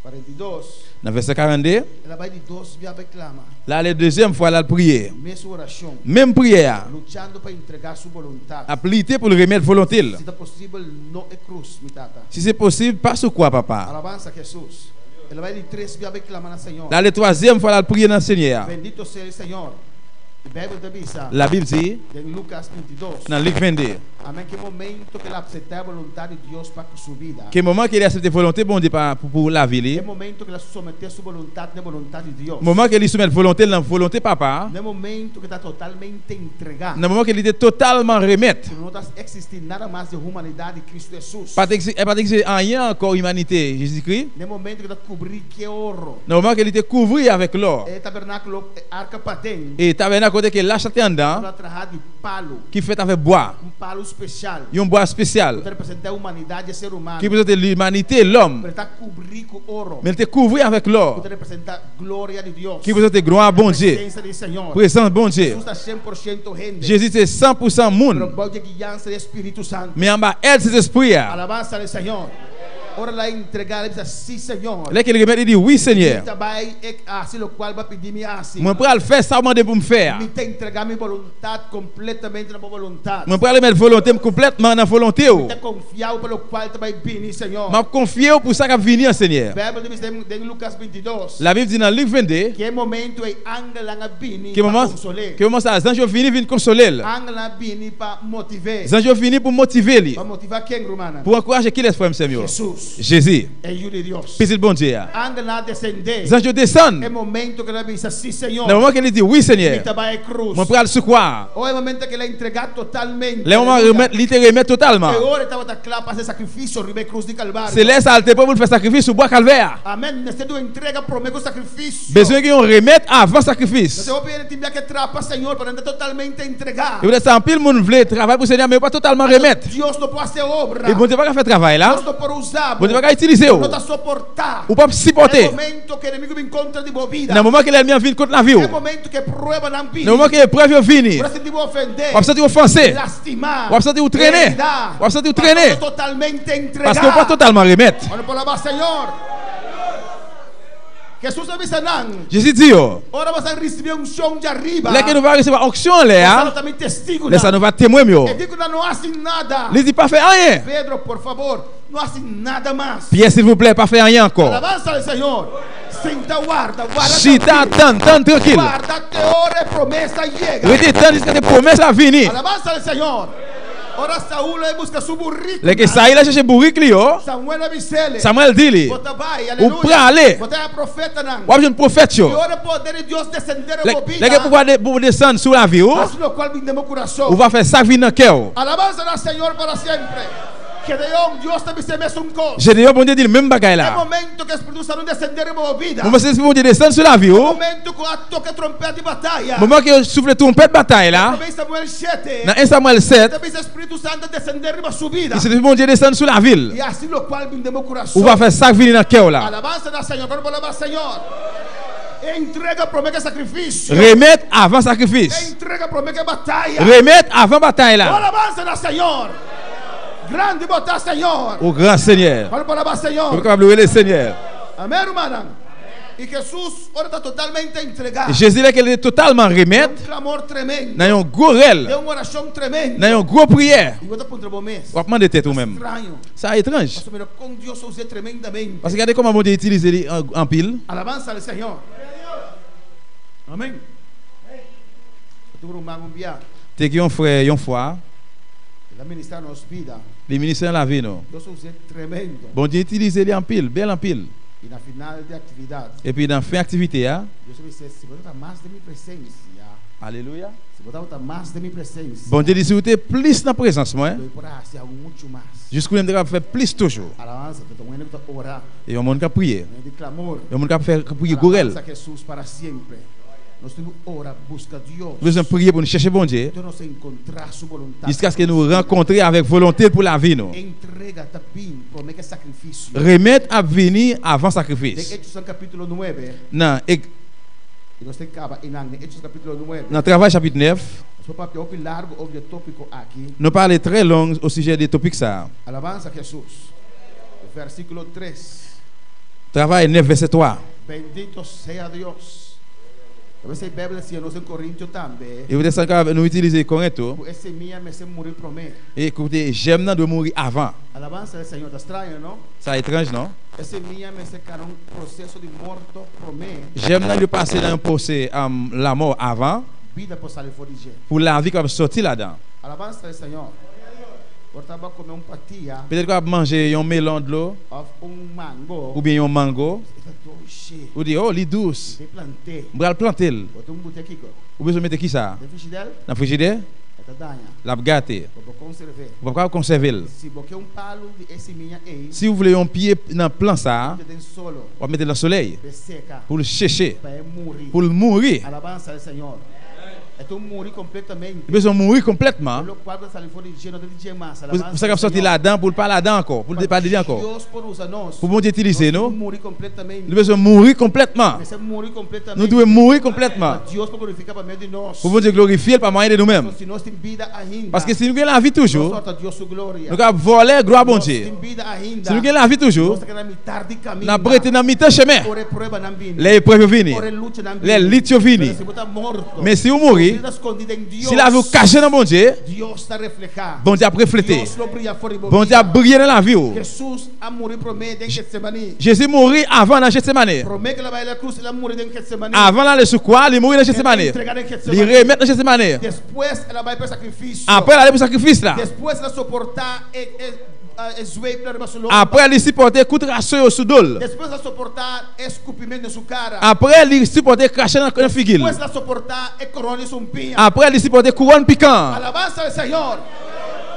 42. Nan vèsè 42. El a bai di dos bia pa e klama. L ale dezyèm fwa l al priye. Mesun orashon. Menm priyè a. Luchando pa entregá su boluntat. Ap lite pou l remèt volonte l. Si ta posibel, no e krus, mi Tata. Si se posib, pa sou kwa, Papa. Alabansa Hesus. El a bai di tres bia pa e klama na Señor. L ale twazyèm fwa l al priye nan Senyè a. Bendito sea el Señor. E Bijbel ta bisa. Labib di. Den Lucas 22. Nan Lik 22. Amen ki momento ku el a akseptá e boluntat di Dios pa ku su bida. Ki moman ke li asepta e volonte Bondye pa pou lavi li. E momento ku el a someté su boluntat na e boluntat di Dios. Moman ke li soumèt volonte l nan volonte Papa. Na e momento ku e ta totalmente entregá. Na moman ke li te totalman remèt. Ku no ta eksistí nada mas di humanidat di Kristu Hesus. Pa ta e pa ta eksistí anyen ankò imanite Jezikri. Na e momento ku e ta kubrí ku e oro. Na moman ke li te kouvri avèk lò. E tabernákulo, e arka paden. E tabernákulo kote ke lach la te andan. Tabata trahá di palu. Ki fèt avèk bwa. Un palu spesial. Yon bwa spesyal. Ku ta representá e humanidat di e ser humano. Ki representá limanite, lòm. Pero e ta kubrí ku oro. Men el te kouvri avèk lò. Ku ta representá gloria di Dios. Ki representá glwa Bondye. Presensia di Señor. Prezans Bondye. Hesus ta 100% hende. Jezi te 100% moun. Pero bou di e guiansa di e Spiritu Santu. Men anba èd Sentespri a. Alabansa na e Señor. Ora el a entregá, el a bisa, Sí, Señor. Lè ke li remèt, li di, Wi, Senyè. Mi ta bai e hasi lokual bo a pidi mi hasi. Mwen pral fè sa ou mande pou m fè a. Mi ta entregá mi boluntat kompletamente na bo boluntat. Mwen pral remèt volonte m konplètman nan volonte ou. Mi ta konfia ou pa lokual ta bai bini, Señor. M ap konfye ou pou sa k ap vini an, Senyè. Beibel ta bisa den Lukas 22. Labib di nan Lik 22. Ki e momentu ei angelnan a bini pa konsol'é. Ki moman sa a zanj yo vini vin konsole l. Angelnan a bini pa motiv'é. Zanj yo vini pou motive li. Pa motivá ken, rumannan? Pou ankouraje kilès, frè m, sè m yo? Hesus. Jezi. E Yu di Dios. Pitit Bondye a. Angelnan a desendé. Zanj yo desann. E momento ku el a bisa, Sí, Señor. Nan moman ke li di, Wi, Senyè. Mi ta bai e krus. Mwen pral sou kwa a. O e momento ku el a entregá totalmente. Lè moman remèt, li te remèt totalman. E ora e tabata kla pa hasi sakrifisio riba e krus di Kalvario. Se lè sa a l te pre pou l fè sakrifis sou bwa Kalvè a. Amèn. Mester di un entrega promé ku sakrifisio. Bezwen gen yon remèt avan sakrifis. Nos e hopi hende tin bia ke trapa Señor, pero nan ta totalmente entregá. E por esa anpil moun vle travay pou Senyè a men yo pa totalman remèt. Dios no por hasi e obra. E Bondye pa ka fè travay la. Dios no por usa bo. Bondye pa ka itilize ou. Bo no ta soportá. Ou pap sipòte. E momento ke enemigu bin kontra di bo vida. Nan moman ke lènmi an vin kont lavi ou. E momento ke pruebanan bini. Nan moman ke eprèv yo vini. Bo ta sinti bo ofendé. Wap santi ou ofanse. Lastimá. Wap santi ou trennen. Heridá. Wap santi ou trennen. Paske bo totalmente entregá. Paske ou pa totalman remèt. Ora por alabá Señor. Jesús a bisa nan. Jezi di yo. Ora boso a risibí e unshon djariba. Lè ke nou va resevwa onksyon anlè a. Boso lo ta mi testigunan. Lè sa nou va temwen m yo. E di ku nan no hasi nada. Li di pa fè anyen. Pedro, por fabor, no hasi nada mas. Pyè, silvouplè, pa fè anyen ankò. Alabansa al Señor. Sinta warda, warda trankil. Chita tann, tann trankil. Warda te ora e promesa yega. Rete tann jiskaske pwomès la vini. Alabansa al Señor. Ora Saul a buska su buriknan. Lè ke Saül a chèche bourik li yo. Samuel a bis'é. Samuel di li. Bo ta bai, Ou aleluya. prale. Bo ta haña profetanan. W'ap jwenn pwofèt yo. I ora e poder di Dios desendé riba bo bida. Lè ke pouvwa de Bondye desann sou lavi ou. Hasi lokual bin den bo kurason. Ou va fè sa k vin nan kè ou. Alabansa na Señor para siempre. Gedeon, Dios ta bis'é mesun kos. Gedeon, Bondye di l menm bagay la. E momento ku e Spiritu Santu desendé riba bo bida. Moman Sentespri Bondye desann sou lavi ou. E momento ku a toka e trompèt di bataya. Moman ke yo soufle twonpèt batay la. Na promé Samuel 7. Nan 1 Samuel 7. Ta bisa Spiritu Santu a desendé riba su bida. I Sentespri Bondye desann sou lavi l. I hasi lokual bin den bo kurason. Ou va fè sa k vini nan kè w la. Alabansa na Señor. Kono por alabá Señor? Entrega promé ke sakrifisio. Remèt avan sakrifis. Entrega promé ke bataya. Remèt avan batay la. Alabansa na Señor. Grandi bo ta, Señor. O gran Señè. Kono por alabá Señor? Nou kapab rele Señè. Amèn, rumannan. I Hesus ora ta totalmente entregá. Jezi lè ke li te totalman remèt. Den un klamor tremendo. Nan yon gwo rèl. Den un orashon tremendo. Nan yon gwo priyè. I bo ta puntra bo mes. Wap mande tèt ou menm. Straño. Sa etranj. Pasobra mira kon Dios a us'é tremendamente. Paske gade kòman Bondye itilize li anpil. Alabansa al Señor. Amèn. Tin un ruman un bia. Te gen yon frè yon fwa. El a ministra nos bida. Li ministre nan lavi nou. Dios a us'é tremendo. Bondye itilize li anpil, bèl anpil. I na final di aktividat. Epi nan fen aktivite a. Dios a bis'é, Si bo tabata mas den mi presensia. Alelouya. Si bo tabata mas den mi presensia. Bondye di si ou te plis nan prezans mwen. Lo mi por a hasi algu muchu mas. Jis kounye m te kapab fè plis toujou. Alabansa, ta un hende ku ta ora. E yon moun kap priye. Un hende di klamor. Yon moun kap fè priye gwo rèl. Alabansa Hesus para siempre. Nos tin ku ora, buska Dios. Nou bezwen priye pou nou chèche Bondye. Te nos enkontra su boluntat. Jiskaske nou rankontre avèk volonte l pou lavi nou. Entrega ta bin prome ke sakrifisio. Remèt ap vini avan sakrifis. Den Hechosnan kapitulo 9. Nan I nos tin kaba einan den Hechos kapitulo 9. Nan Travay chapit 9. Nos por papia hopi largu over di e topiko aki. Nou pale trè long osijè de topik sa a. Alabansa Hesus. Versikulo 3. Travay 9 vèsè 3. Bendito sea Dios. Ta p'esei Beibel a siña nos den Korintio tambe. E pote sa ka nou itilize Korento. Ku e semia mester muri promé. E ku te jèm nan dwe muri avan. Alabansa al Señor. Ta straño, no? Sa etranj, no? E semia mester kana un proseso di morto promé. Jèm nan dwe pase nan yon pwose lamò avan. bida por sali for di dje. Pou lavi kapab sòti ladan. Alabansa al Señor. Por ta bo a kome un patia. Petèt ku ap manje yon melon dlo. Òf un mango. Oubyen yon mango. E ta dulce. Ou di, Oh, li dous. M te plante. M pral plante l. Bo ta un bute kiko? Ou bezwen mete kisa? Den frijidè? Nan frijidè? E ta daña. L ap gate. Bo por konserv'é. Ou pap kapab konsève l. Si bo ke un palu di e simiña ei. Si ou vle yon pye nan plan sa a. Bo mete den solo. W ap mete l nan solèy. P'e seka. Pou l cheche. Pa e muri. Pou l muri. Alabansa al Señor. E ta un muri kompletamente. Li bezwen mouri konplètman. E lokual ku ta sali for di dje no ta di dje mas. Pou Alabansa sa k al ap sòti Señor. ladan pou l pa ladan ankò, pou l Pa pa li ankò. Dios por usa nos. Pou Bondye itilize Nos tin nou, ku muri kompletamente. nou bezwen mouri konplètman. Mester muri Nou kompletamente. dwe mouri konplètman. Pa Dios por glorifiká pa medio di nos. Pou Bondye glorifye l pa mwayen de nou menm. Pasobra si nos tin bida ainda, Paske si nou gen lavi nos toujou, ta hòrta Dios su gloria. nou kapab vòlè glwa Nos Bondye. tin bida ainda, Si nou gen lavi toujou, nos ta keda mitar di n kaminda. ap rete nan mitan chemen. Ora e pruebanan bini. Lè eprèv yo vini. Ora e luchanan Lè bini. lit yo vini. Pero si bo ta morto, Men si ou bo mouri, bida ta skondí den si lavi ou Dios. kache nan Bondye, Dios ta reflehá. Bondye ap reflete. Dios lo bria for di bo Bondye bida. ap briye nan lavi ou. Jesús a muri promé den Getsemani. Jezi mouri avan nan Jetsemane. Promé ku el a bai la krus, el a muri den Getsemani. Avan l ale sou kwa, li mouri nan El a Jetsemane. entregá den Li Getsemani. remèt nan Jetsemane. Despues el a bai pa e sakrifisio. Apre l ale pou sakrifis la. Despues el a soportá e e e zweepnan riba su lomba. Apre li sipòte kout raso yo sou do l. Despues el a soportá e skupimentu den su kara. Apre li sipòte krache nan figi l. Despues el a soportá e korona di sumpiña. Apre li sipòte kouwòn pikan an. Alabansa al Señor!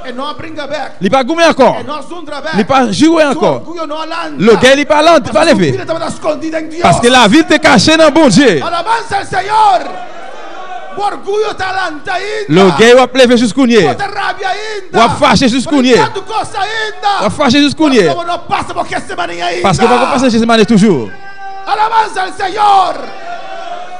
E no a bringa bek. Li pa goumen ankò. E no a zundra bek. Li pa jire Su ankò. orguyo no a lanta. Logèy li pa lante, pa Pasobra su leve. bida tabata skondí den Dios. Paske lavi l te kache nan Bondye. Alabansa al Señor! Bo orguyo ta lanta ainda. Logèy w ap leve jis kounye. Bo ta rabia ainda. W ap fache jis Bo tin kounye. tantu kos ainda. W ap fache jis kounye. Paske bo no pasa bo Getsemani ainda. Paske w pako pase Getsemani toujou. Alabansa al Señor!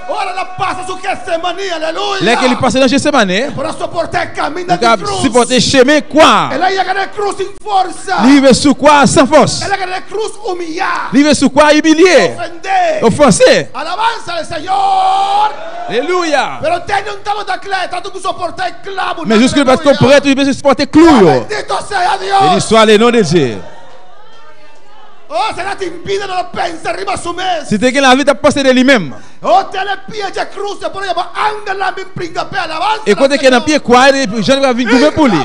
Ora el a pasa su Getsemani, aleluya. Lè ke li pase nan Getsemane, E por a soporta e kaminda li di kab krus. sipòte chemen kwa a. El a yega na e krus sin forsa. Li rive sou kwa a san fòs. El a yega na e krus humiyá. Li rive sou kwa a imilye. Ofendé. Ofanse. Alabansa al Señor! Aleluya! Pero te nun tabata kla, e tabata ku soporta e klabunan. Men jiske li pa t ko prèt, li bezwen sipòte klou yo. Bendito sea Dios! Beni swa le non de Dye. Oh, si el a tin bida lo a pensa riba su mes. Si te gen lavi tap panse de li menm. Oh, te le pie dje krus e por a yama angelnan bin bringa p'e alabansa E kote ke nan pye kwa e jan li pral vin goumen pou li.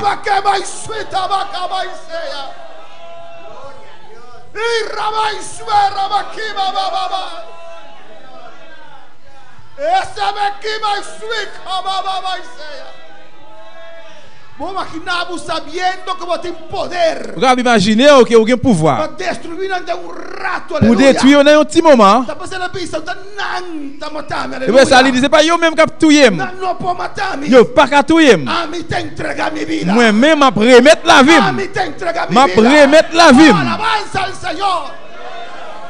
Bo imagina bo sabiendo ku bo tin poder. Ou kapab imajine w ke ou gen pouvwa. Pa destrui nan den un rato, Pou aleluya. detwi yo nan yon ti moman. Ta pasa na bisa, ta nan ta mata mi, E pou sa li aleluya. di, se pa yo menm kap touye m. Nan no por mata mi. Yo pa ka touye m. Ami ta entrega mi bida. Mwen menm map remèt lavi m. Ami ta entrega mi Map bida. remèt lavi m. Oh, alabanza al Señor.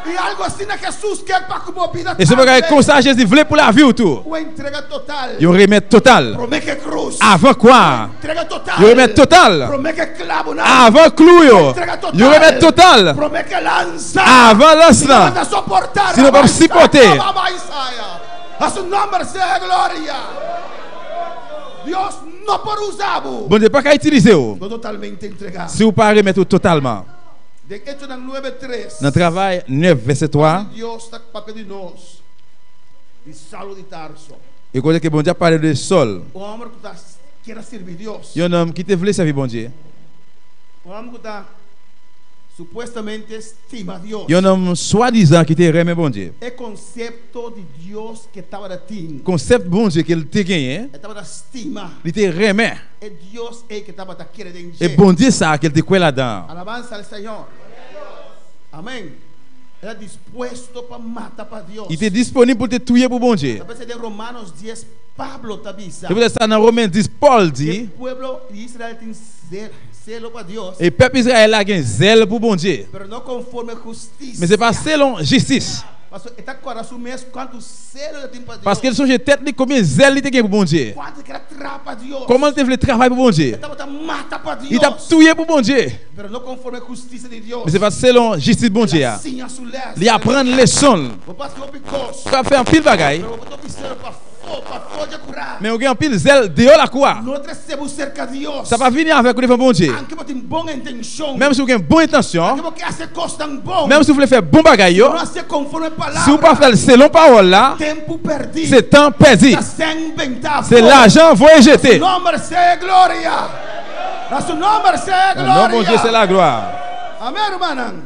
Y algo asina Jesús kier pa ku bo bida E se bagay tambe. konsa Jezi vle pou lavi w tou. Un entrega total. Yon remèt total. Prome ke cruz. Avan kwa a. Un entrega total. Yon remèt total. Prome ke clavo nan. Avan klou yo. Un entrega total. Yon remèt total. Prome ke lansa. Avan lans Si no lan. van a soportar. Si nou pap sipote. A su nombre sea gloria. Dios no por usa bo. Bondye pa ka itilize w. No totalmente entrega. Si w pa remèt ou totalman. Den Echonan 9, 3. Nan Travay 9, vèsè 3. Di Dios ta papia di nos, di Saulo di Tarso. E kote ke Bondye ap pale de Sòl. Un hòmber ku ta kier a sirbi Dios. Yon nonm ki te vle sèvi Bondye. Un hòmber ku ta supuestamente stima Dios. Yon nonm swadizan ki te renmen Bondye. E konsepto di Dios ke tabata tin. Konsèp Bondye ke l te genyen. E tabata stima. Li te renmen. E Dios ei ke tabata kere den E dje. Bondye sa a ke l te kwè ladan an. Alabansa al Señor. Amen. El a dispuesto pa mata pa Dios. Li te disponib pou l te touye pou Bondye. Ta p'esei den Romanos dies Pablo ta bisa. Se poutèt sa nan Romen 10 Pòl di. E pueblo di Israel tin selo pa Dios. E pèp Izrayèl la gen zèl pou Bondye. Pero no konforme hustisia. Men se pa selon jistis. Pasobra e ta kòrda su mes kuantu selo el a tin pa Dios. Paske l sonje tèt li konbyen zèl li te gen pou Bondye. Kuantu e kere traha pa Dios. Kòman l te vle travay pou Bondye. E tabata mata pa Dios. Li t ap touye pou Bondye. Pero no konforme hustisia di Dios. Men se pa t selon jistis Bondye El a a. siña su lès. Li aprann leson l. Bo pasa hopi kos. Ou ka fè anpil bagay. Pero bo ta hopi selo pa. afó, pafó dje kurá. Men ou gen anpil zèl deyò lakou a. No trese bo serka Dios. Sa pa vini avèk ou devan Bondye. Anke bo tin bon intenshon. Menm si ou gen bon entansyon. Anke bo ke hasi kosnan bon. Menm si ou vle fè bon bagay yo. Si bo no hasié konforme palabra. Si ou pa fè l selon pawòl la. Tempu pèrdí. Se tan pèdi. Ta sèn bentá afó. Se lajan voye jete. Na su nòmber sea e gloria. Na su nòmber sea e Nan non Bondye gloria. se laglwa. Amèn rumannan.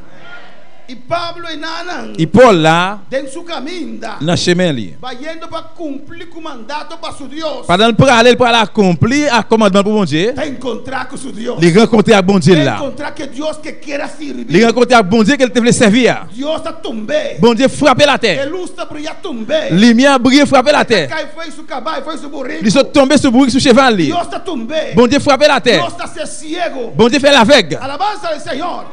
I Pablo i nannan. I Pòl la. Den su kaminda. Nan chemen li. Bayendo pa kumpli ku mandato pa su Dios. Pandan l prale, l pral akonpli ak kòmandman pou Bondye. Ta enkontrá ku su Dios. Li rankontre ak Bondye l Ta la. enkontrá ku e Dios ke kier a sirbi. Li rankontre ak Bondye ke l te vle sèvi a. Dios ta tumb'é. Bondye frape l atè. E lus ta bria tumb'é. Limyè a briye frape l atè. E ta kai fo'i su kabai, fo'i su buriku. Li sot tonbe sou bourik, sou cheval li. Dios ta tumb'é. Bondye frape l atè. Dios ta hasié siegu. Bondye fè l avèg. Alabansa al Señor.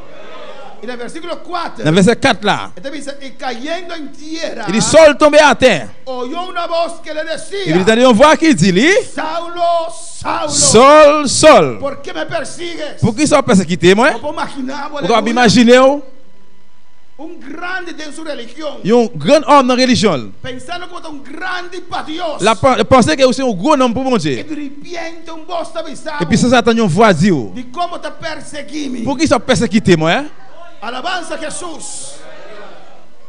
I na versíkulo kuater. Nan vèsè 4 la. E ta bisa, I kayendo en tiera. Li di, Sòl tonbe atè. Oyó una bos ke le desia. Epi li tande yon vwa ki di li. Saulo, Saulo. Sòl, Sòl. Por ke me persigues? Poukisa w ap pèsekite mwen? Bo por maginá bo, Ou kapab aleluya. imajine w. Un grandi den su religion. Yon gran òm nan relijyon l. Pensando ku bo ta un grandi pa Dios. L ap panse ke ou se yon gwo nonm pou Bondye. I di ripiente un bos ta bisa bo. Epi sanzatann yon vwa di ou. Di kon bo ta persegui mi? Poukisa w ap pèsekite mwen? Alabansa Jesus!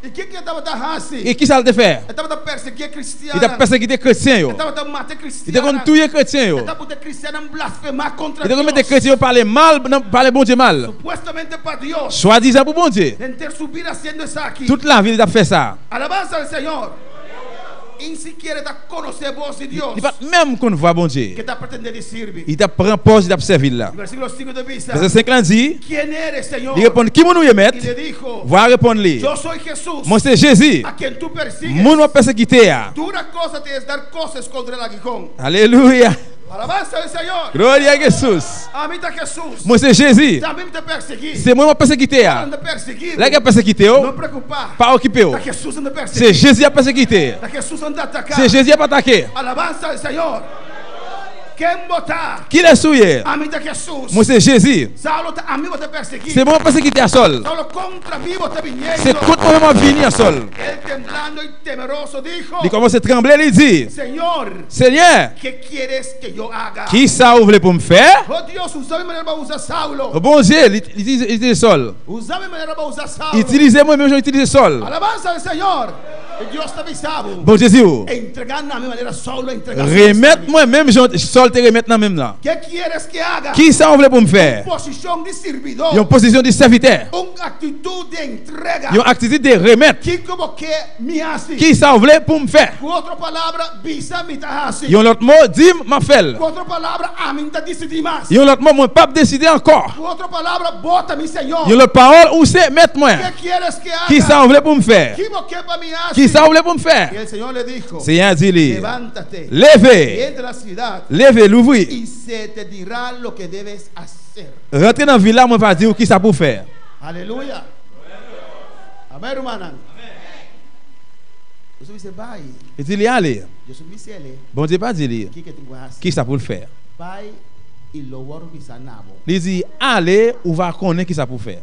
I kiko e tabata hasi? I kisa l te fè? E tabata persegui e kristiannan. Li t ap pèsekite kretyen yo. E tabata mata e kristiannan. Li te konn touye kretyen yo. E ta pute kristiannan blasfema kontra Li te konn mete Dios. kretyen yo pale mal, pale Bondye mal. Supuestamente pa Dios. Swadizan pou Bondye. Henter su bida hasiendo esaki. Tout lavi li t ap fè sa. Alabansa al Señor! I ni sikiera e ta konosé bos di Dios. Li pa t menm konn vwa Bondye. Ke ta pretendé di sirbi. Li t ap pran pòz li t ap sèvi l la. Versíkulo 5 ta bisa. Vèsè 5 lan di. Kien eres, Señor? Li reponn, Ki moun ou ye, Mèt? I le dijo, Vwa a reponn li, Yo soy Jesús, Mwen se Jezi, a kien tú persigues. moun w ap pèsekite a. Dura cosa te es dar coces contra el aguijón. Alelouya! Alabanza al Señor! Gloria a Jesús! Ami ta Jesús. Mwen se Jezi. Ta mi ta persiguí. Se mwen w ap pèsekite a. Ora nan ta persiguí bo. Lè y ap pèsekite w. No preokupá. Pa okipe w. Ta Jesús nan ta persiguí. Se Jezi y ap pèsekite. Ta Jesús nan ta ataká. Se Jezi y ap atake. Alabanza al Señor! Ken bo ta? Kilès ou ye? Ami ta Jesús. Mwen se Jezi. Saulo ta ami bo ta persiguí. Se mwen w ap pèsekite a Sòl. Saulo kontra mi bo ta biniendo. Se kont mwen menm w ap vini a Sòl. El temblando y temeroso dijo. Li kòmanse tranble, li di. Señor. Senyè! Ke quieres que yo haga? Kisa ou vle pou m fè? Oh Dios, usa mi manera pa usa Saulo. O Bondye, li itilize Sòl. Usa mi manera pa usa Saulo. Itilize mwen menm jan ou itilize Sòl. Alabanza al Señor! Y Dios ta bisa bo. Bondye di ou. Entrega na mi manera Saulo a entrega su mes Remèt na mi. mwen menm jan Sòl te remèt nan menm nan. Ke quieres que haga? Kisa ou vle pou m fè? Un posicion di sirbidor. Yon pozisyon di sèvitè. Un actitud de entrega. Yon aktitid de remèt. Kiko bo ke mi hasi? Kisa ou vle pou m fè? Ku otro palabra, bisa mi ta hasi. Yon lòt mo, di m, m ap fè l. Ku otro palabra, ami n'ta disidí mas. Yon lòt mo, mwen pap deside ankò. Ku otro palabra, bo ta mi Señor. Yon lòt pawòl, ou se Mèt mwen. Ke kieres ke haga? Kisa ou vle pou m fè? Ki bo ke pa mi hasi? Kisa ou vle pou m fè? Y el Señor le dijo, Senyè a di li, Levántate, Leve, y entra a la ciudad, leve, louvri. y se te dirá lo que debes hacer. Rantre nan vil la, mwen va di ou kisa pou w fè. Aleluya. Amén, rumannan. Li di li ale. Bondye pa di li kisa pou l fè. Li di ale ou va konnen kisa pou fè.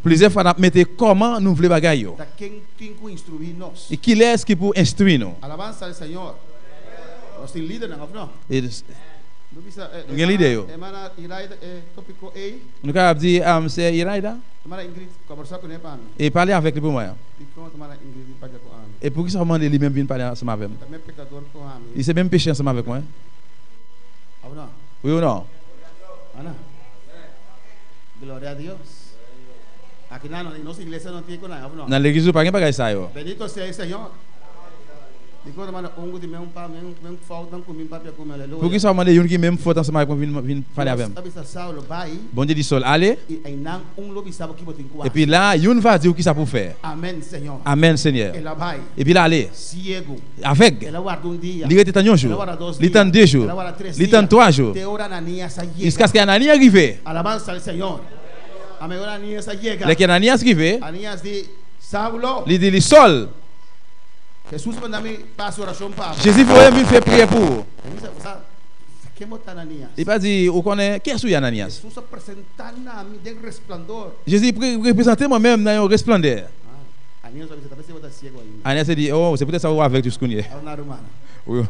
Plizyè fwa nap mete kòman nou vle bagay yo. E kilès ki pou enstwi nou? Nou gen lide yo. Nou kapab di, Sè Iraida, e pale avèk li pou mwen. E poukisa ou mande li menm vin pale ansanm avè m? Li se menm peche ansanm avèk mwen. Wi ou non? Nan legliz nou pa gen bagay sa yo. Poukisa ou mande youn ki menm fot ansanm avèk mwen vin pale avè m? Bondye di Sòl, Ale, epi la a, youn va di ou kisa pou w fè. Amèn, Senyè. Epi l ale. Avèg. Li rete tann yon jou. Li tann de jou. Li tann twa jou. Jiskaske Anani rive. Lè ke Ananias rive, li di li, Sòl, Jezi voye m vin fè priyè pou ou. Ken bo ta Ananias? Li pa di, Ou konnen, kiyès ou ye Ananias? Hesus a presentá na mi den resplandor. Jezi reprezante mwen menm nan yon resplandè. Ananias a bisa, Ta p'esei bo ta siegu ainda. Ananias a di, Oh, se poutèt sa ou avèg jis kounye. Ora na rumana. Wi.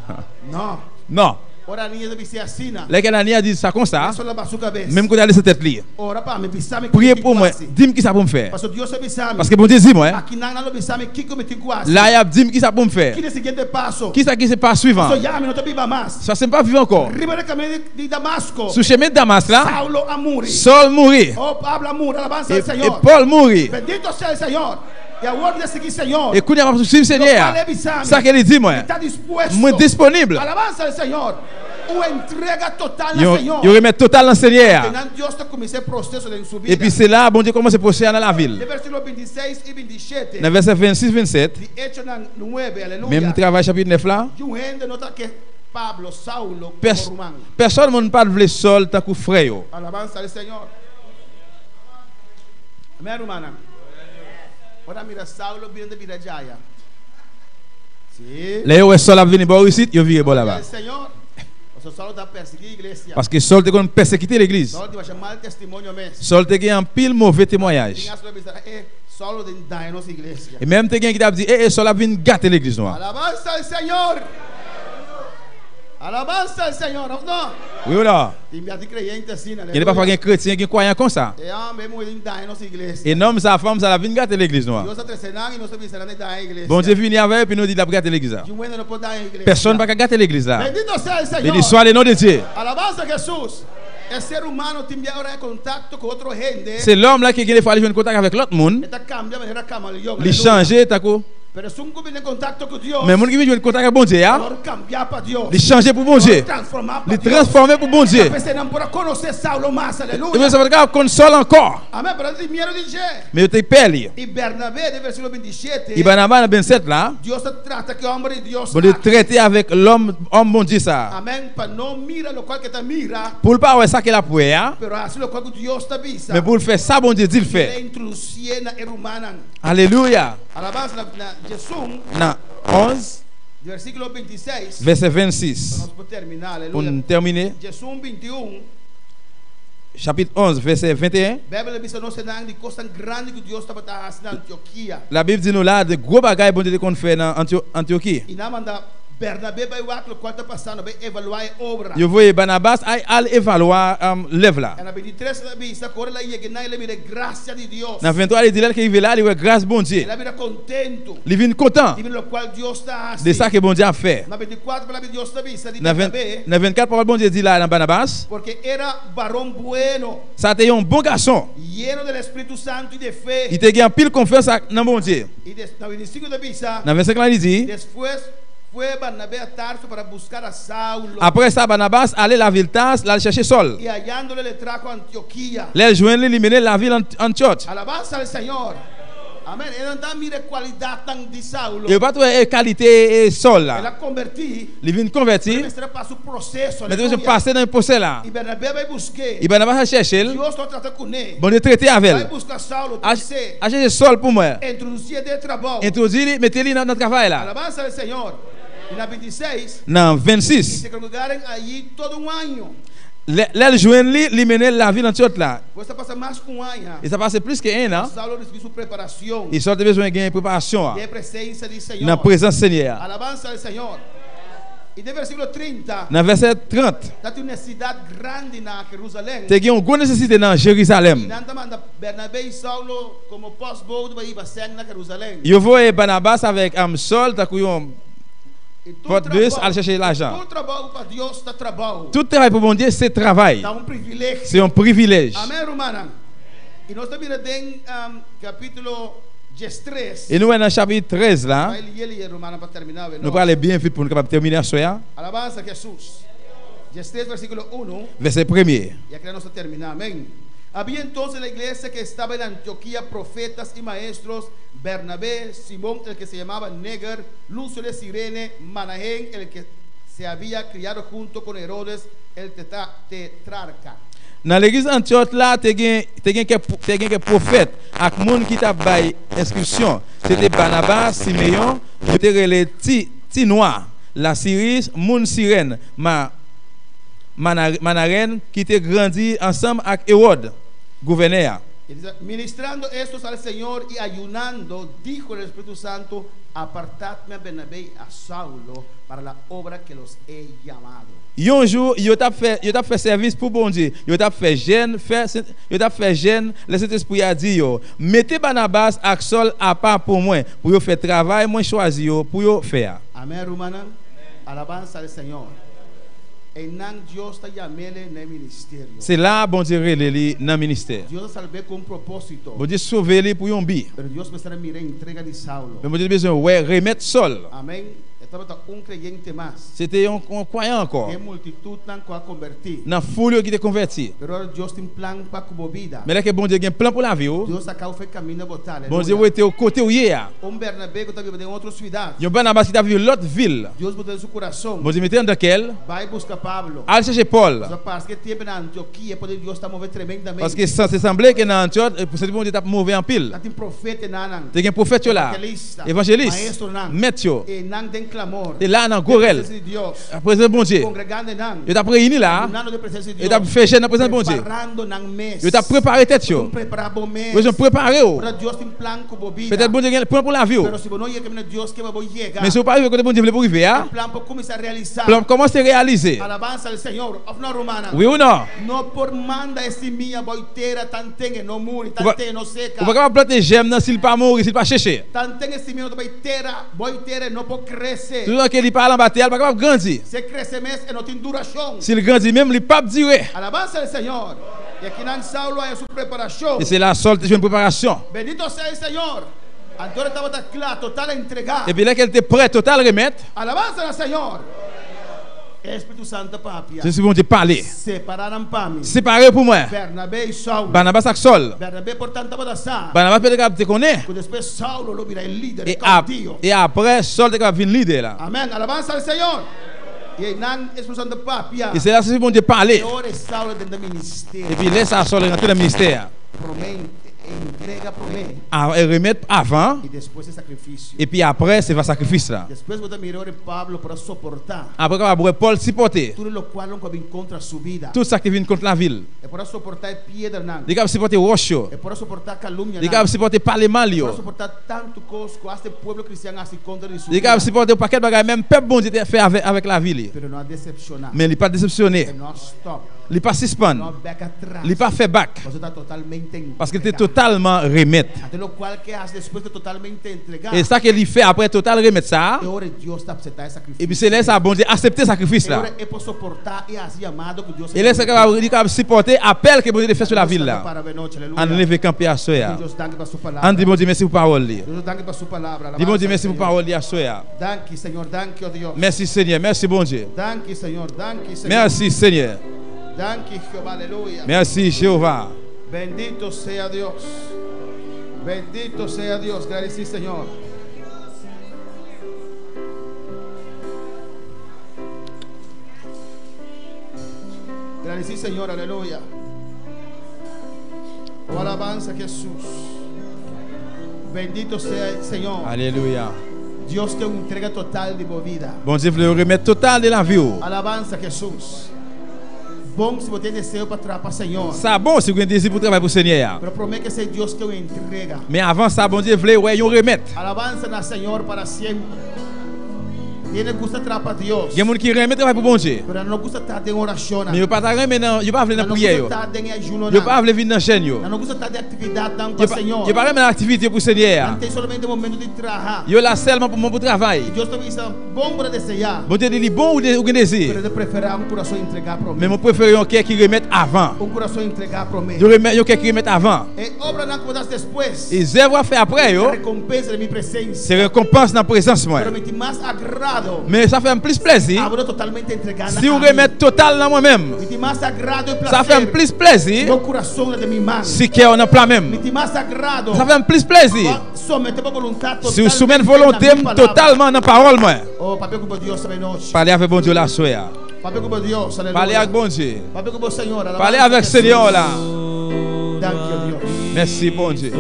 No. No. Ora Ananias a bis'é asina. Lè ke Ananias di sa konsa. Eso laba su kabes. Menm kote a lese tèt li. Ora pa mi, bisa mi kiko Priye mi tin pou ku mwen, hasi. di m kisa pou m fè. Pasobra Dios a bisa mi. Paske Bondye di mwen. Akinan nan lo bisa mi kiko mi tin ku hasi. La y ap di m kisa pou m fè. Ki ta e siguiente paso? Kisa ki se pas swivan? Pasobra ya mi no ta biba mas. Paske m pa viv ankò. Riba e kaminda di Damasko. Sou chemen Damas la. Saulo a muri. Saul muri. Oh, Pablo a muri. Alabansa al E Señor. Paul muri. Bendito sea el Señor. I awor mi ta sigui Señor. E kounye a m ap swiv Senyè a. Lokual e bisa mi. Sa ke li di mwen. Mi ta dispuesto. Mwen disponib. Alabansa al Señor. Un entrega total na Yon Señor. yon remèt total nan Senyè a. Einan Dios ta kuminsá e proseso den su bida. Epi se la a Bondye kòmanse pwosè a nan lavi l. Den versíkulo 26 i 27. Nan vèsè 26, 27. Di Echonan 9, aleluya. Menm travay chapit 9 la. Yu hende no ta ke Pablo, Saulo komo ruman. Pèsòn moun pa t vle Sòl tankou frè yo. Alabansa al Señor. Amèn rumannan. Ora mira Saulo bini ta bira djaya. Lè yo wè Sòl ap vini bò isit, yo vire bò laba. Paske Sòl te konn pèsekite legliz. Sòl te gen anpil move temwayaj. E menm te gen ki t ap di, E, e, Sòl ap vin gate legliz nou an. Wi ou non? Gen de pafwa gen kretyen, gen kwayan konsa. E nonm sa, fanm sa l ap vin gate legliz nou an. Bondye vini avè yo epi nou di l ap gate legliz la. Pèsonn pa ka gate legliz la. Beni swa le non de Dye. Se lòm la ki gen defwa li jwenn kontak avèk lòt moun, li chanje tankou. Men moun ki vin jwenn kontak ak Bondye a, li chanje pou Bondye. Li transfòme pou Bondye. E sa pa t ka konn Sòl ankò. Men yo te pè li. I Bernabé, den versíkulo 27. I Barnaba nan 27 la. Dios ta trata ku e hòmber di Dios Bondye trete avèk lòm, òm Bondye sa a. Amèn, pa no mira lokual ku e ta mira. Pou l pa wè sa ke l ap wè a. Pero hasi lokual ku Dios ta bisa. Men pou l fè sa Bondye di l fè. I el a introdusié na e rumannan. Alelouya! Alabansa na na diesun. Nan 11. Versíkulo 26. Vèsè 26. Pa nos por terminá, Pou aleluya. n tèmine. Diesun, 21. Chapit 11, vèsè 21. Beibel ta bisa nos esnan di kosnan grandi ku Dios tabata hasi na Antiokia. Labib di nou la de gwo bagay Bondye te konn fè nan Antioki. I nan manda Bernabe bai wak lokual ta pasando, bai evaluá e obra. Yo voye Barnabas ai al evaluá lèv la. I na 23 el a bisa ku ora el a yega einan el a mira e grasia di Dios. Na 23 li di lè el ke rive la li wè gras Bondye. El a bira kontentu. Li vin kontan. Di mira lokual Dios ta hasi. De sa ke Bondye ap fè. Na 24 palabra di Dios ta bisa di Na Bernabe. 24 pawòl Bondye di la nan Barnabas. Porque era varón bueno. Sa te yon bon gason. Lleno del Espíritu Santo y de fe. Li te gen anpil konfyans ak nan Bondye. Y des, na 25 ta bisa. Nan 25 lan li di. Despues fue Barnabé a Tarso para buscar a Saulo. Apre sa Barnabas ale lavil Tars l al chèche Sòl. Y hallándole le trajo a Antioquía. Lè l jwenn li, li mennen l lavil Antyòch. Alabanza al Señor. Amén. E nan ta mira e kualidatnan di Saulo. Yo pa t wè e kalite Sòl la. El a konbertí. Li vin konvèti. Pero e mester a pasa un proseso. Men te bezwen pase nan yon pwosè la. I Bernabé bai busk'é. I Barnabas al chèche l. Dios lo trata kuné. Bondye trete avè l. Bai buska Saulo, tres'é. Al chèche Sòl pou mwen. Introdusié den e trabou. Entwodui li, mete li nan travay la. Alabansa al Señor. I na 26. Nan 26. I se congregaron allí todo un año. Lè l jwenn li, li mennen l lavil Antyòch la. Pues a pasa mas ku un aña. E sa pase plis ke ennan. Saulo risibí su preparacion. E Sòl te bezwen gen preparasyon an. Den e presencia di Señor. Nan prezans Senyè a. Alabansa al Señor. I den versíkulo 30. Nan vèsè 30. Ta tin un nesesidat grandi na Jerusalèm. Te gen yon gwo nesesite nan Jerizalèm. I nan ta manda Bernabé i Saulo komo pòstbode pa hiba sèn na Jerusalèm. Yo voye Barnabas avèk Sòl tankou yon pòt bus al chèche lajan. I tur trabou pa Dios ta trabou. Tout travay pou Bondye se travay. Ta un privilegio. Se yon privilèj. Amèn rumannan. I nos ta mira den kapítulo 13. E nou wè nan chapit 13 la. Bai lié lié rumannan pa terminá Nou prale byen vit pou nou kapab tèmine aswè a. Alabansa Jesus. 13 versíkulo 1. Vèsè premye. Ya keda nos ta terminá. Amén. Había entonces en la iglesia que estaba en Antioquía profetas y maestros, Bernabé, Simón el que se llamaba Neger, Lucio de Cirene, Manaén el que se había criado junto con Herodes el tetrarca. Nan legliz Antyòch la, te gen te gen kèk te gen kèk pwofèt ak moun ki t ap bay enstriksyon. Se te Banabas, Simeyon, yo te rele Ti Ti Nwa, Lasiris, moun Sirèn, Ma. Manaren ki te grandi ansanm ak Ewòd, gouvènè a. Y dice, Ministrando estos al Señor y ayunando, dijo el Espíritu Santo, Apartadme a Bernabé y a Saulo para la obra que los he llamado. Yon jou, yo t ap fè, yo t ap fè sèvis pou Bondye, yo t ap fè jèn, fè, yo t ap fè jèn, lè Sentespri a di yo, Mete Banabas ak Sòl apa pou mwen, pou yo fè travay mwen chwazi yo pou yo fè a. Amén, rumannan. Alabansa al Señor. Einan Dios ta yam'ele na e ministerio. Se la a Bondye rele li nan ministè. Dios a salb'é ku un propósito. Bondye sove li pou yon bi. Pero Dios mester a mira e entrega di Saulo. Men Bondye te bezwen wè remèt Sòl. Amén. E tabata un kreyente mas. Se te yon kwayan ankò. Den e multitutnan ku a kombertí. Nan foul yo ki te konvèti. Pero ora Dios tin plan pa ku bo bida. Men lè ke Bondye gen plan pou lavi ou. Dios saka ou f'e kaminda bo ta. Bondye Aleluya. wete ou kote ou ye a. Un Bernabé ku ta biba den otro siudat. Yon Banabas ki ta viv lòt vil. Dios pone den su kurason. Bondye mete anndan kè l. Bai buska Pablo. Al chèche Pòl. Pasobra parse ke tempu na Antiokia poder di Dios ta move tremendamente. Paske san se sanble ke nan Antyòch Sentespri Bondye t ap move anpil. Ta tin profetenanan. Te gen pwofèt yo la. Evangelista. Evanjelis. Maestronan. Mèt yo. E nan den klamor. Te la nan gwo Den rèl. presensia di Dios. Nan prezans Bondye. Kongregando nan. Yo t ap reyini la. Ayunando den presensia di Yo t ap Dios. fè jèn nan prezans Bondye. Preparando nan mes. Yo t ap prepare tèt yo. Bo tin prepara bo mes. Yo bezwen prepare ou. Ora Dios tin plan ku bo bida. Petèt Bondye gen plan pou lavi ou. Pero si bo no yega kaminda Dios ke pa bo yega. Men si ou pa rive kote Bondye vle pou rive a. E plan por kuminsá realisá. Plan ap kòmanse reyalize. Alabansa al Señor. Òf no, rumannan? Wi ou non? No por manda e simia bou tera tanten e no muri, tanten e no seka. Ou pa kapab plante jèm nan si li pa mouri, si li pa cheche. Tanten e simia no ta bai tera, bou tera e no por krese. Toutan ke li pa al anba tè a, li pa kapab grandi. Si e krese mes, e no tin durashon. Si li grandi menm, li pap dire. Alabansa al Señor. I akinan Saulo haña su preparashon. I se la Saul te jwenn preparasyon. Bendito sea e Señor. Anto e tabata kla, total entregá. Epi lè ke el te prè, total remèt. Alabansa na Señor. E Espíritu Santo papia. Lespri Bondye pale. Separá nan pa mi. Separe pou mwen. Bernabé i Saulo. Barnabas ak Sòl. Bernabé por tantu tabata sa. Barnabas te kapab te konnen. Ku despues Saulo lo bira e lider, e kaudillo. E apre Sòl te kapab vin lider la. Amèn. Alabansa al Señor. I einan e Espíritu Santo papia. I se la Espíritu Bondye pale. E ora e Saulo drenta ministerio. Epi lè sa a Sòl rantre nan ministè a. Promé entrega promé. E remèt avan. I despues e sakrifisio. Epi apre se va sakrifis la. Despues bo ta mira ora Pablo por a soportá. Apre kapab wè Pòl sipòte. Tur e lokualnan ku a bin kontra su bida. Tur sa ki vin kont lavi l. E por a soportá e piedranan. Li kapab sipòte wòch yo. E por a soportá kalumnianan. Li kapab sipòte pale mal yo. E por a soportá tantu kos ku asta e pueblo kristian a hasi kontra di su Li bida. kapab sipòte yon pakèt bagay menm pèp Bondye te fè avèk lavi li. Pero no a desepshoná. Men li pa desepsyone. E no a stòp. Li pa sispann. E no a bèk atras. Li pa fè bak. Pasobra ta totalmente entregá. Paske li te totalman remèt. Anto lokual ke hasi despues di totalmente entregá. E sa ke li fè apre total remèt sa a. E ora Dios ta apseptá e sakrifisio. Epi se lè sa a Bondye asepte sakrifis E la. ora e por soportá e hasi yamado ku Dios a E lè sa yam'é. li kapab sipòte apèl ke Bondye te fè sou lavi l la. Para be nochi, aleluya. Ann leve kanpe aswè a. Di Dios danki pa su palabra. Ann di Bondye mèsi pou pawòl li. Di Dios danki pa su palabra. Di Bondye Alabansa al mèsi pou Señor. pawòl li aswè a. Danki, Señor, danki, oh Dios. Mèsi Senyè, mèsi Bondye. Danki, Señor, danki, Señor. Mèsi Senyè. Danki, Jehová, aleluya. Mèsi Jewova. Bendito sea Dios. Bendito sea Dios. Gradisí Señor. Gradisí Señor, aleluya. Oh, alabanza a Jesús. Bendito sea el Señor. Aleluya. Dios ke un entrega total di bo vida. Bondye vle yon remèt total de lavi ou. Alabanza a Jesús. Bon si bo tin deseo pa traha pa Señor. Sa bon si ou gen dezi pou travay pou Senyè a. Pero promé ke esei Dios ke un entrega. Men avan sa Bondye vle wè yon remèt. Alabanza na Señor para siempre. Hende gusta traha pa Dios. Gen moun ki renmen travay pou Bondye. Pero nan no gusta ta den orashonnan. Men yo pa ta renmen nan, yo pa vle nan Nan no priyè gusta yo. ta den e ayunonan. Yo pa vle vin nan jèn yo. Nan no gusta ta den aktividatnan Yo pa pa, Señor. yo pa renmen nan aktivite pou Senyè a. Nan tin solamente momento di traha. Yo la sèlman pou moman pou travay. I Dios ta bisa, Bon bo ta deseá. Bondye di li bon ou de, ou gen dezi. Pero e ta preferá un kurason entregá promé. Men mwen prefere yon kè ki remèt avan. Un kurason entregá promé. Yon remèt, yon kè ki remèt avan. E obranan ku bo ta hasi despues. E zèv wap fè aprè yo. Ta rekompensa den mi presensia. Se rekonpans nan prezans mwen. Pero mi tin mas agrado. Men sa fè m plis plezi. Abo ta totalmente entregá na Si ou ami. remèt total nan mwen menm. Mi tin mas agrado i plaser. Sa fè m plis plezi. Si bo kurason ta den mi man. Si kè ou nan pla men m. Mi tin mas agrado. Sa fè m plis plezi. Bo somete bo boluntat Si ou soumèt totalmente volonte na m mi palabra. totalman nan pawòl mwen. Oh, papia ku bo Dios abenochi. Pale avèk Bondye w la aswè a. Papia ku bo Dios, aleluya. Pale ak Bondye. Papia ku bo Señor, alabansa Pale avèk Jesús. Senyè w la. Danki, oh Dios. Mèsi Bondye.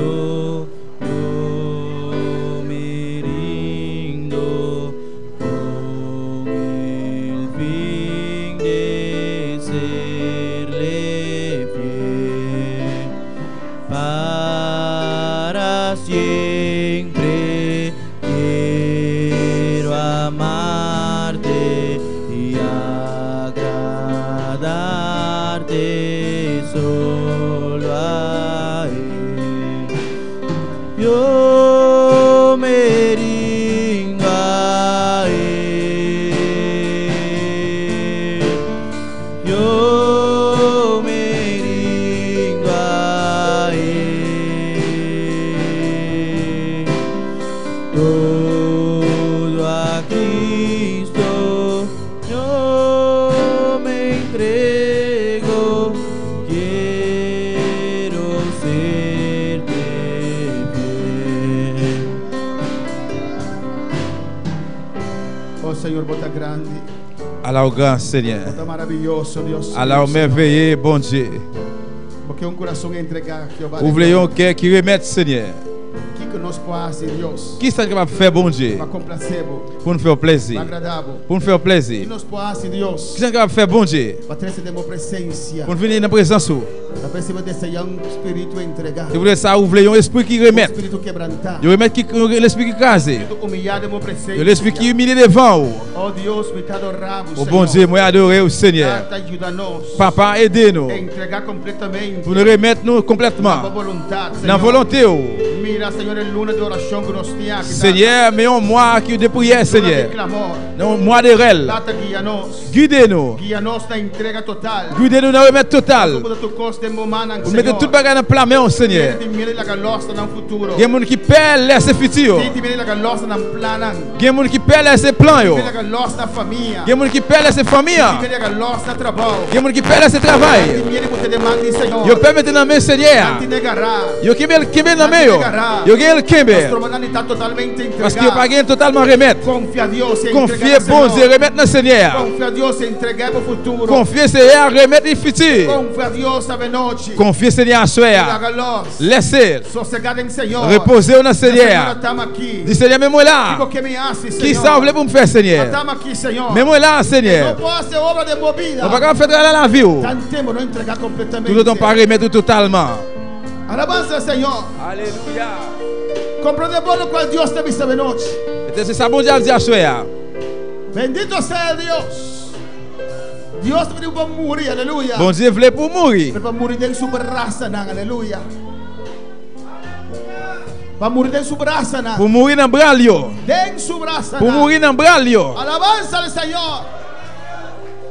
Señor, bo ta grandi. Ala ou gran, Senyè. Bo ta maravioso, Dios. Ala ou mèveye, Bondye. Bo ke un kurason entregá, Jehová. Ou vle yon kè ki remèt, Senyè. Kiko nos por hasi, Dios? Kisa n kapab fè, Bondye? Pa komplase bo. Pou n fè w plezi. Pa agrada bo. Pou n fè w plezi. Ki nos por hasi, Dios? Kisa n kapab fè, Bondye? Pa trese den bo presensia. Pou n vini nan prezans ou. Ta p'esei bo deseá un spiritu entregá. Se poutèt sa ou vle yon espri ki Un remèt. spiritu kebrantá. Yon remèt ki, yon lespri ki kraze. Spiritu humillá den bo presensia. Yon lespri ki imilye devan ou. Oh Dios, mi ta adorá bo, O Señor. Bondye, mwen adore ou, Senyè. Tata, yuda nos. Papa, ede nou. Entregá kompletamente. Pou nou remèt nou Na bo konplètman. boluntat, Nan Señor. volonte ou. Mira, Señor, e luna di orashon ku nos tin aki, Tata. Senyè, men yon mwa ki de priyè, Luna Senyè. di klamor. Yon mwa de rèl. Tata, guia nos. Gide nou. Guia nos na entrega total. Gide nou nan remèt total. Nos ta pone tur kos den bo mannan, Ou mete Señor. tout bagay nan pla men ou, Senyè. Hende tin miedu di laga lòs na nan futuro. Gen moun ki pè lèse fiti yo. Tin tin miedu di laga lòs na nan plannan. Gen moun ki pè lèse plan yo. Tin miedu di laga lòs na famia. Gen moun ki pè lèse fanmi an. Tin miedu di laga lòs na trabou. Gen moun ki pè lèse travay. Nan tin miedu di pone den man di Señor. Yo pè mete nan men Senyè a. Nan tin negará. Yo kenbe l kenbe nan Nan men tin yo. negará. Yo gen l kenbe. Pasobra nan di ta totalmente entregá. Paske yo pa gen totalman remèt. Konfia Dios y entrega Konfye na Señor. Bondye remèt nan Senyè a. Konfia Dios y entrega bo futuro. Konfye Senyè a remèt li fiti. Konfia Dios avenochi. Konfye Senyè a aswè a. Laga los. Lèse l. Sosega den Señor. Repoze w nan Senyè a. Señor, atami aki. Di Senyè men mwen la. Kiko ke mi hasi, Señor. Kisa w vle pou m fè Senyè? Atami aki, Señor. Men mwen la Senyè. No por hasi obra den bo bida. Mwen pa kapab fè travay la nan lavi w. Tanten bo no entrega kompletamente. Toutotan w pa remèt ou totalman. Alabansa al Señor. Alelouya. Komprende bon lokual Dios ta bisa avenochi. Ete se sa Bondye ap di aswè a. Bendito sea Dios. Dios ta pidi pa muri, aleluya. Bondye vle pou w muri. Pero pa muri den su brasanan, aleluya. Pa muri den su brasanan. Pou muri nan bra l yo. Den su brasanan. Pou muri nan bra l yo. Alabansa al Señor.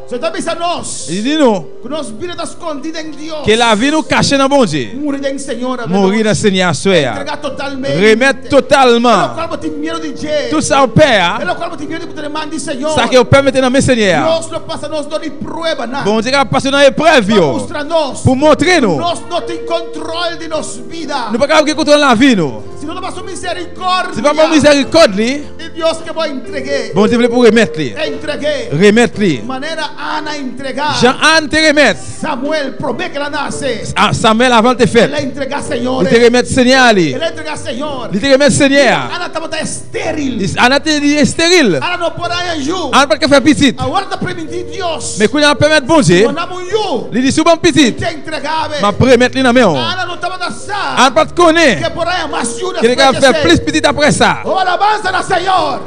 Se ta bisa nos. Li di nou. Ku nos bida ta skondí den Dios. Ke lavi nou kache nan Bondye. Muri den Señor avenochi. Muri nan Senyè aswè a. Entrega totalmente. Remèt totalman. E lokual bo tin miedu di dje. Tout sa ou pè a. E lokual bo tin miedu di put den man di Señor. Sa ke ou pè mete nan men Senyè a. Dios lo pasa nos dor di pruebanan. Bondye kapab pase nou nan eprèv yo. Pa mustra nos. Pou montre nou. Nos no tin kontrol di nos bida. Nou pa kapab gen kontwòl lavi nou. Si no ta pa su misericordia. Si pa pa mizèrikòd li. I Dios ke bo entreg'é. Bondye vle pou remèt li. Entreg'é. Remèt li. Manera Ana entregá. Jan Àn te remèt. Samuel promé ke el a nase. Samuel avan l te fèt. El a entregá Señor. Li te remèt Senyè a li. El a entregá Señor. Li te remèt Senyè a. Ana tabata estéril. Ana te li esteril. Ana no por haña yu. Ana pa t ka fè pitit. Awor ta primintí Dios. Men kounye a l ap pèmèt Bondye. Si bo dam un yu. Li di si w ban m pitit. Mi ta entregá. M ap remèt li nan men w. Ana no tabata sa. Ana pa t konnen. Ke por haña mas yu Ke li despues ka di fè esei. plis pitit apre sa. Oh, alabansa na Señor.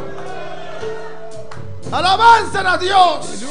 Alabansa na Dios.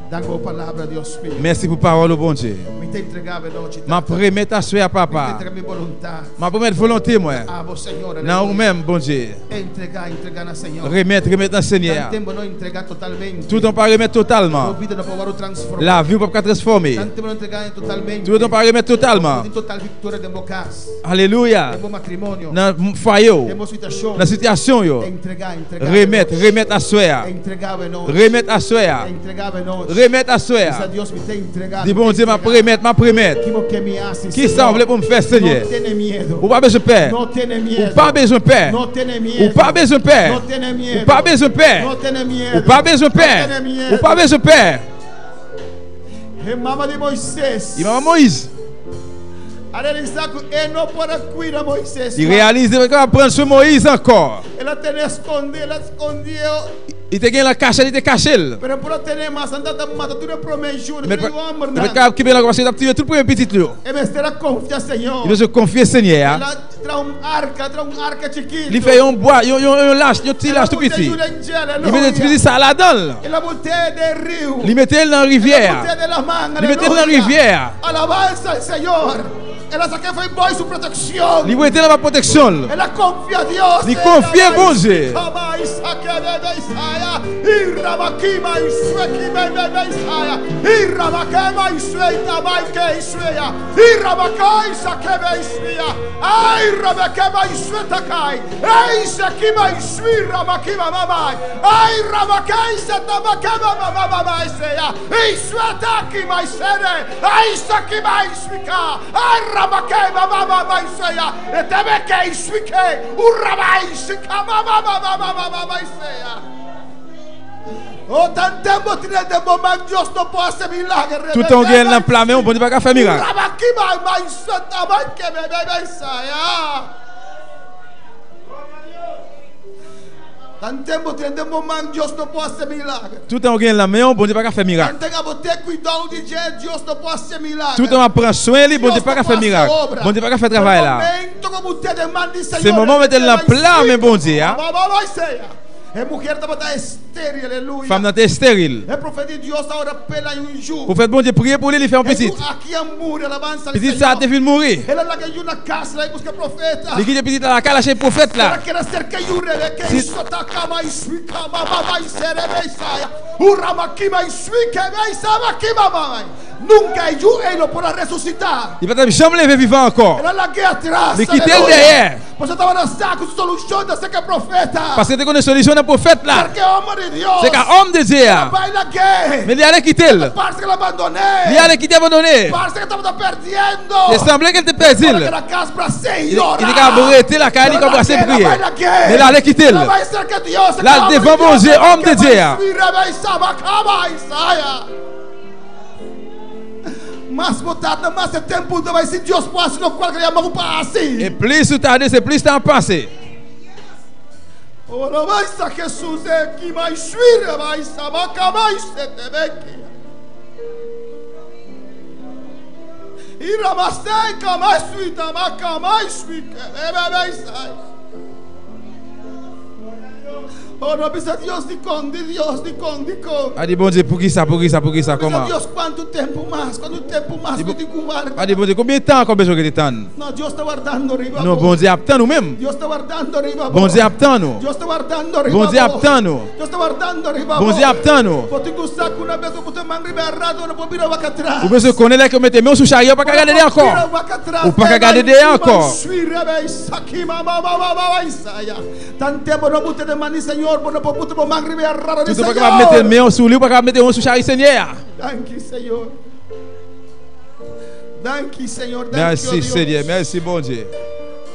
Dank bo palabra, Dios mío. Mèsi pou pawòl ou Bondye. Mi ta entrega avenochi, M ap Tata. remèt aswè a Mi ta Papa. entrega mi voluntad. M ap remèt volonte mwen A bo, Señor. nan ou Aleluya. menm Bondye. Entrega, entrega na Señor. Remèt, remèt nan Senyè a. Tanten bo no entrega totalmente. Toutan w pa remèt Bo totalman, bida no por wòrdu transformá. lavi w pap ka transfòme. Tanten bo no entrega totalmente. Toutan w pa remèt Bo totalman, tin total viktoria den bo kas, alelouya, den bo matrimonio, nan fwaye w, den bo situashon. nan sitiyasyon yo. Entrega, entrega Remèt, avenochi. remèt aswè a. Entrega avenochi. Remèt aswè a. Entrega avenochi. Remèt aswè a. Bisa Dios mi ta entrega. Di Bondye m ap remèt, m ap remèt. Kiko ke mi hasi, Kisa w vle pou m fè, Senyè? No tene miedo. Ou pa bezwen pè. No tene miedo. Ou pa bezwen pè. No tene miedo. Ou pa bezwen pè. No tene miedo. Ou pa bezwen pè. No tene miedo. Ou pa bezwen pè. No tene miedo. Ou pa bezwen pè. E mama di Moises. E manman Moyiz. A realisa ku e no por a kuida Moises. Li reyalize li pa kapab pran swen Moyiz ankò. El a tene eskondi, el a skondi e. Li te gen l an kache, li te kache l. Pero por a tene mas, nan tabata mata tur e promé yu, Men tur e hòmbernan. li pa t kapab kenbe l ankò paske yo t ap tiye tout premye pitit li yo. E mester a konfia Señor. Li bezwen konfye Senyè a. El a traha un arka, el a traha un arka chikitu. Li fè yon bwa, yon, yon, yon lach, yon ti El a lach tou bute piti. yu den dje, Li mete ti aleluya. pitit sa a ladan l. El a bute den riu. Li mete l nan El rivyè a a. bute den laman, Li mete l nan aleluya. rivyè a. Alabansa al Señor. El a sak'é fo'i bou su protekshon. Li mete l anba pwoteksyon l. El a konfia Dios. Li konfye Bondye. Urabake, ba, ba, ba, ba, isaya. Etebeke, isuike. Urabai, sika, ba, ba, ba, ba, ba, ba, ba, ba, isaya. Oh, tan tempo tiene de momento, Dios no puede hacer milagro. Tout an gen nan pla men, bon Dieu pa ka fè mirak. Urabaki, ba, ba, isata, ba, ke, be, be, be, isaya. Tan tempo tiene de momento, Dios no puede hacer milagro. Tout an gen nan men, bon Dieu pa ka fè mirak. Tan tenga bote cuidado de Dios no puede hacer milagro. Tout an pran soin li, bon Dieu pa ka fè mirak. Bon Dieu pa ka fè travay la. Se moment mette nan pla men bon Dieu, ah. Mujer aleluya. Femme nan te stérile. El profeta de Dios ahora pela un yu. Prophète bon Dieu prier pour lui, il fait un petit. Aquí murió alabanza al Petit ça te Señor. fin mourir. Él es la que una casa y busca profeta. Li kite petit à la cale chez prophète Ahora là. quiere hacer que yo que Si- hizo takama y suika mama y serebe isaya. Uramakima y suike be isaba kima mama. Nunca yo él lo podrá resucitar. Il va pas jamais lever vivant encore. Era la que atrás. Li quitté aleluya. derrière. Por eso estaban a saco su solución de ser que profeta. Parce que te connais solution dans prophète là. Porque hombre de Dios. C'est qu'un homme de Dieu. ah. Baila que. Mais il allait quitter. Il Parece que lo abandoné. allait quitter abandonné. Parece que estaba perdiendo. Il semblait qu'elle était perdu. Porque la casa para Il il est arrêté la caille, il a commencé à prier. Mais il allait quitter. Là, devant bon Dieu, homme de Dieu. Mas botado, mas é tempo vai se Deus passa no qual que llama passe. Et plus ou tarde, c'est plus temps passé. Ora vai sa Jesus é que mais suira vai sabaca mais se tebeke. Ira mas mais suita maca mais suita bebe vai sai. Oh, no bisa Dios di con, di Dios di con, di con. A dit bon Dieu, pour qui ça, pour qui ça, pour qui ça, Bisa comment? Dios quanto tempo mais, quanto tempo mais Di mi ti guarda. A dit bon Dieu, combien de temps encore besoin que tu No, Dios está guardando arriba. Non, bon Dieu, attend nous-mêmes. Dios está guardando arriba. Bon Dieu, attend nous. Dios está guardando arriba. Bon Dieu, attend nous. Dios está guardando arriba. Bon Dieu, attend nous. Vos te gustar que una vez vos te man riba rato, no puedo mirar vaca atrás. Ou besoin connaître là que mettez main sous chariot, pas qu'à regarder encore. Ou pas qu'à regarder derrière encore. Tout pas capable mettre main sous lui, pas capable mettre main sous chariot Seigneur. Thank you, Señor. Thank you, Señor. Thank Merci you, Dios. Seigneur, merci bon Dieu.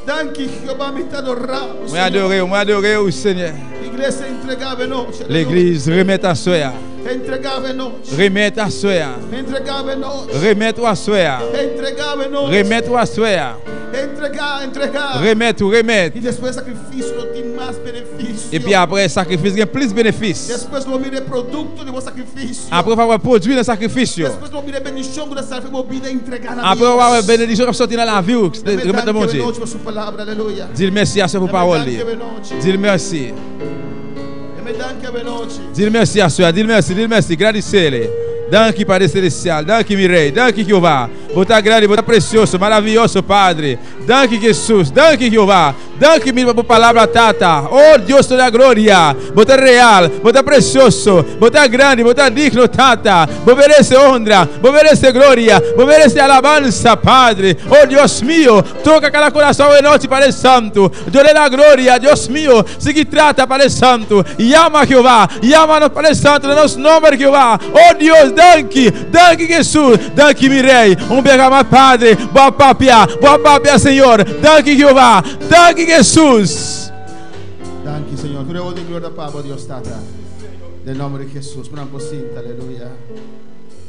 Thank you, Jehová, mi te adoramos. Moi adoré, moi adoré au Seigneur. Iglesia, entregávenos. L'église remet à soi. Entregávenos. Remet à soi. Entregávenos. Remet à soi. Entregávenos. Remet à soi. Entrega, entrega. Remet ou remet. Y después sacrificio no tiene más beneficio. Et puis après sacrifice, il y a plus bénéfice. Después no mire producto de vos sacrificio. Après, on va avoir produit le sacrifice. Después no mire bendición de la vida entregada a Après, on va avoir Dios. bénédiction qui sortir dans la vie. Remet mon Dieu. Noche por su palabra, aleluya. Dis merci à ce pour parole. Dis merci. Dis merci à soi, dis merci, dis merci, agradecele. Danke Padre Celestial, danke mi Rei, danke Jeová. Botar grande, botar precioso, maravilhoso Padre. Danke Jesus, danke Jeová. Danke mi por palavra tata. Oh Deus toda glória. Botar real, botar precioso, botar grande, botar digno tata. Vos merece honra, vos merece gloria, vos merece alabanza, Padre. Oh Dios mío, toca cada coração de noite, Padre Santo. Dios le da gloria, Dios mío. Se que trata, Padre Santo. Llama a Jehová, llámanos, Padre Santo, danos nombre, Jehová. Oh Dios, danke, danke Jesus, danke mi Rei. Um bergama, Padre, boa papia, boa papia, Senhor. Danke Jehová, danke Jesus. Danke, Señor. Tú le doy gloria, Pablo, Dios Tata. Del nombre de Jesús. Una cosita, aleluya.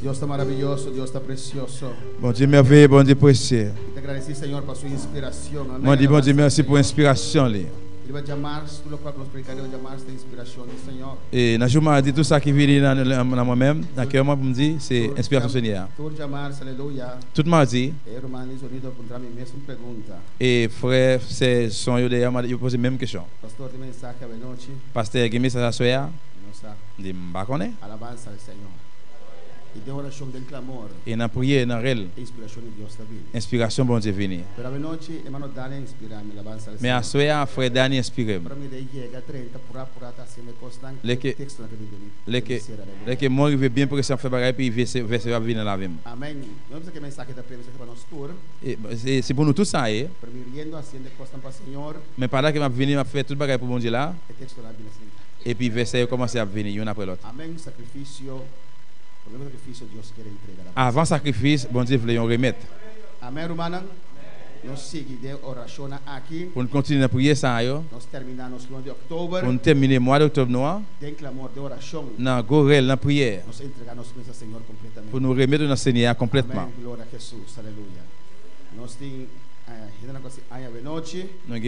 Dios está maravilloso, Dios está precioso. Bom dia, merveilleux, bom dia, précieux. Te agradecí, Señor, por su inspiración. Amén. Bom dia, bom dia, merci por inspiração ali. Ele vai chamar, tudo o que nós predicaremos, chamar-se de inspiração do Senhor. E na journée, dit tout ça qui vient dans dans moi-même, dans cœur moi pour me dire, c'est inspiration Seigneur. Tur chamar-se, aleluya. Tout mardi, Hermanos unidos contra mí mesmo pergunta. et frère, c'est son yo d'ailleurs, m'a posé même question. Pastor, tem mensagem à noite. Pasteur Guimé, ça soya, Nossa dit m'pa connaît. alabanza al Señor. E de oração del clamor, Et dans prière, dans réel, inspiração de Deus também. inspiration bon Dieu venir. Pero a noite, hermano Daniel inspira-me, alabanza al Mais à Señor. soya, frère Dani inspiré. Pero me de llega 30 por apurata haciendo cosas, Le que- texto que me Lè que lè que moi arrivé bien pour que ça fait bagaille puis verset verset va venir dans la vie. Amén. No sé qué mensaje te mensaje para nosotros, Et c'est c'est pour nous tous ça eh. pero viviendo haciendo cosas para el Señor, Mais pendant que m'a venir m'a fait tout bagaille pour bon Dieu là el texto de la Biblia. et puis verset commencé à venir un après l'autre. Amén. Sacrificio. Por el sacrificio Dios quiere entregar. Avant sacrifice, bon Dieu voulait on remettre. Amén, hermana. Nos sigui den orashon aki. Pou nou kontinye nan priyè sa yo. Nos terminá nos luna di òktober. Pou nou tèmine mwa di oktòb nou an. Den klamor di orashon. Nan gwo rèl nan priyè. Nos entregá nos mes na Señor kompletamente. Pou nou remèt nou nan Senyè a konplètman. Amèn, gloria a Hesus, aleluya. Nos tin hendenan ku a hasi aña awenochi. Nou gen.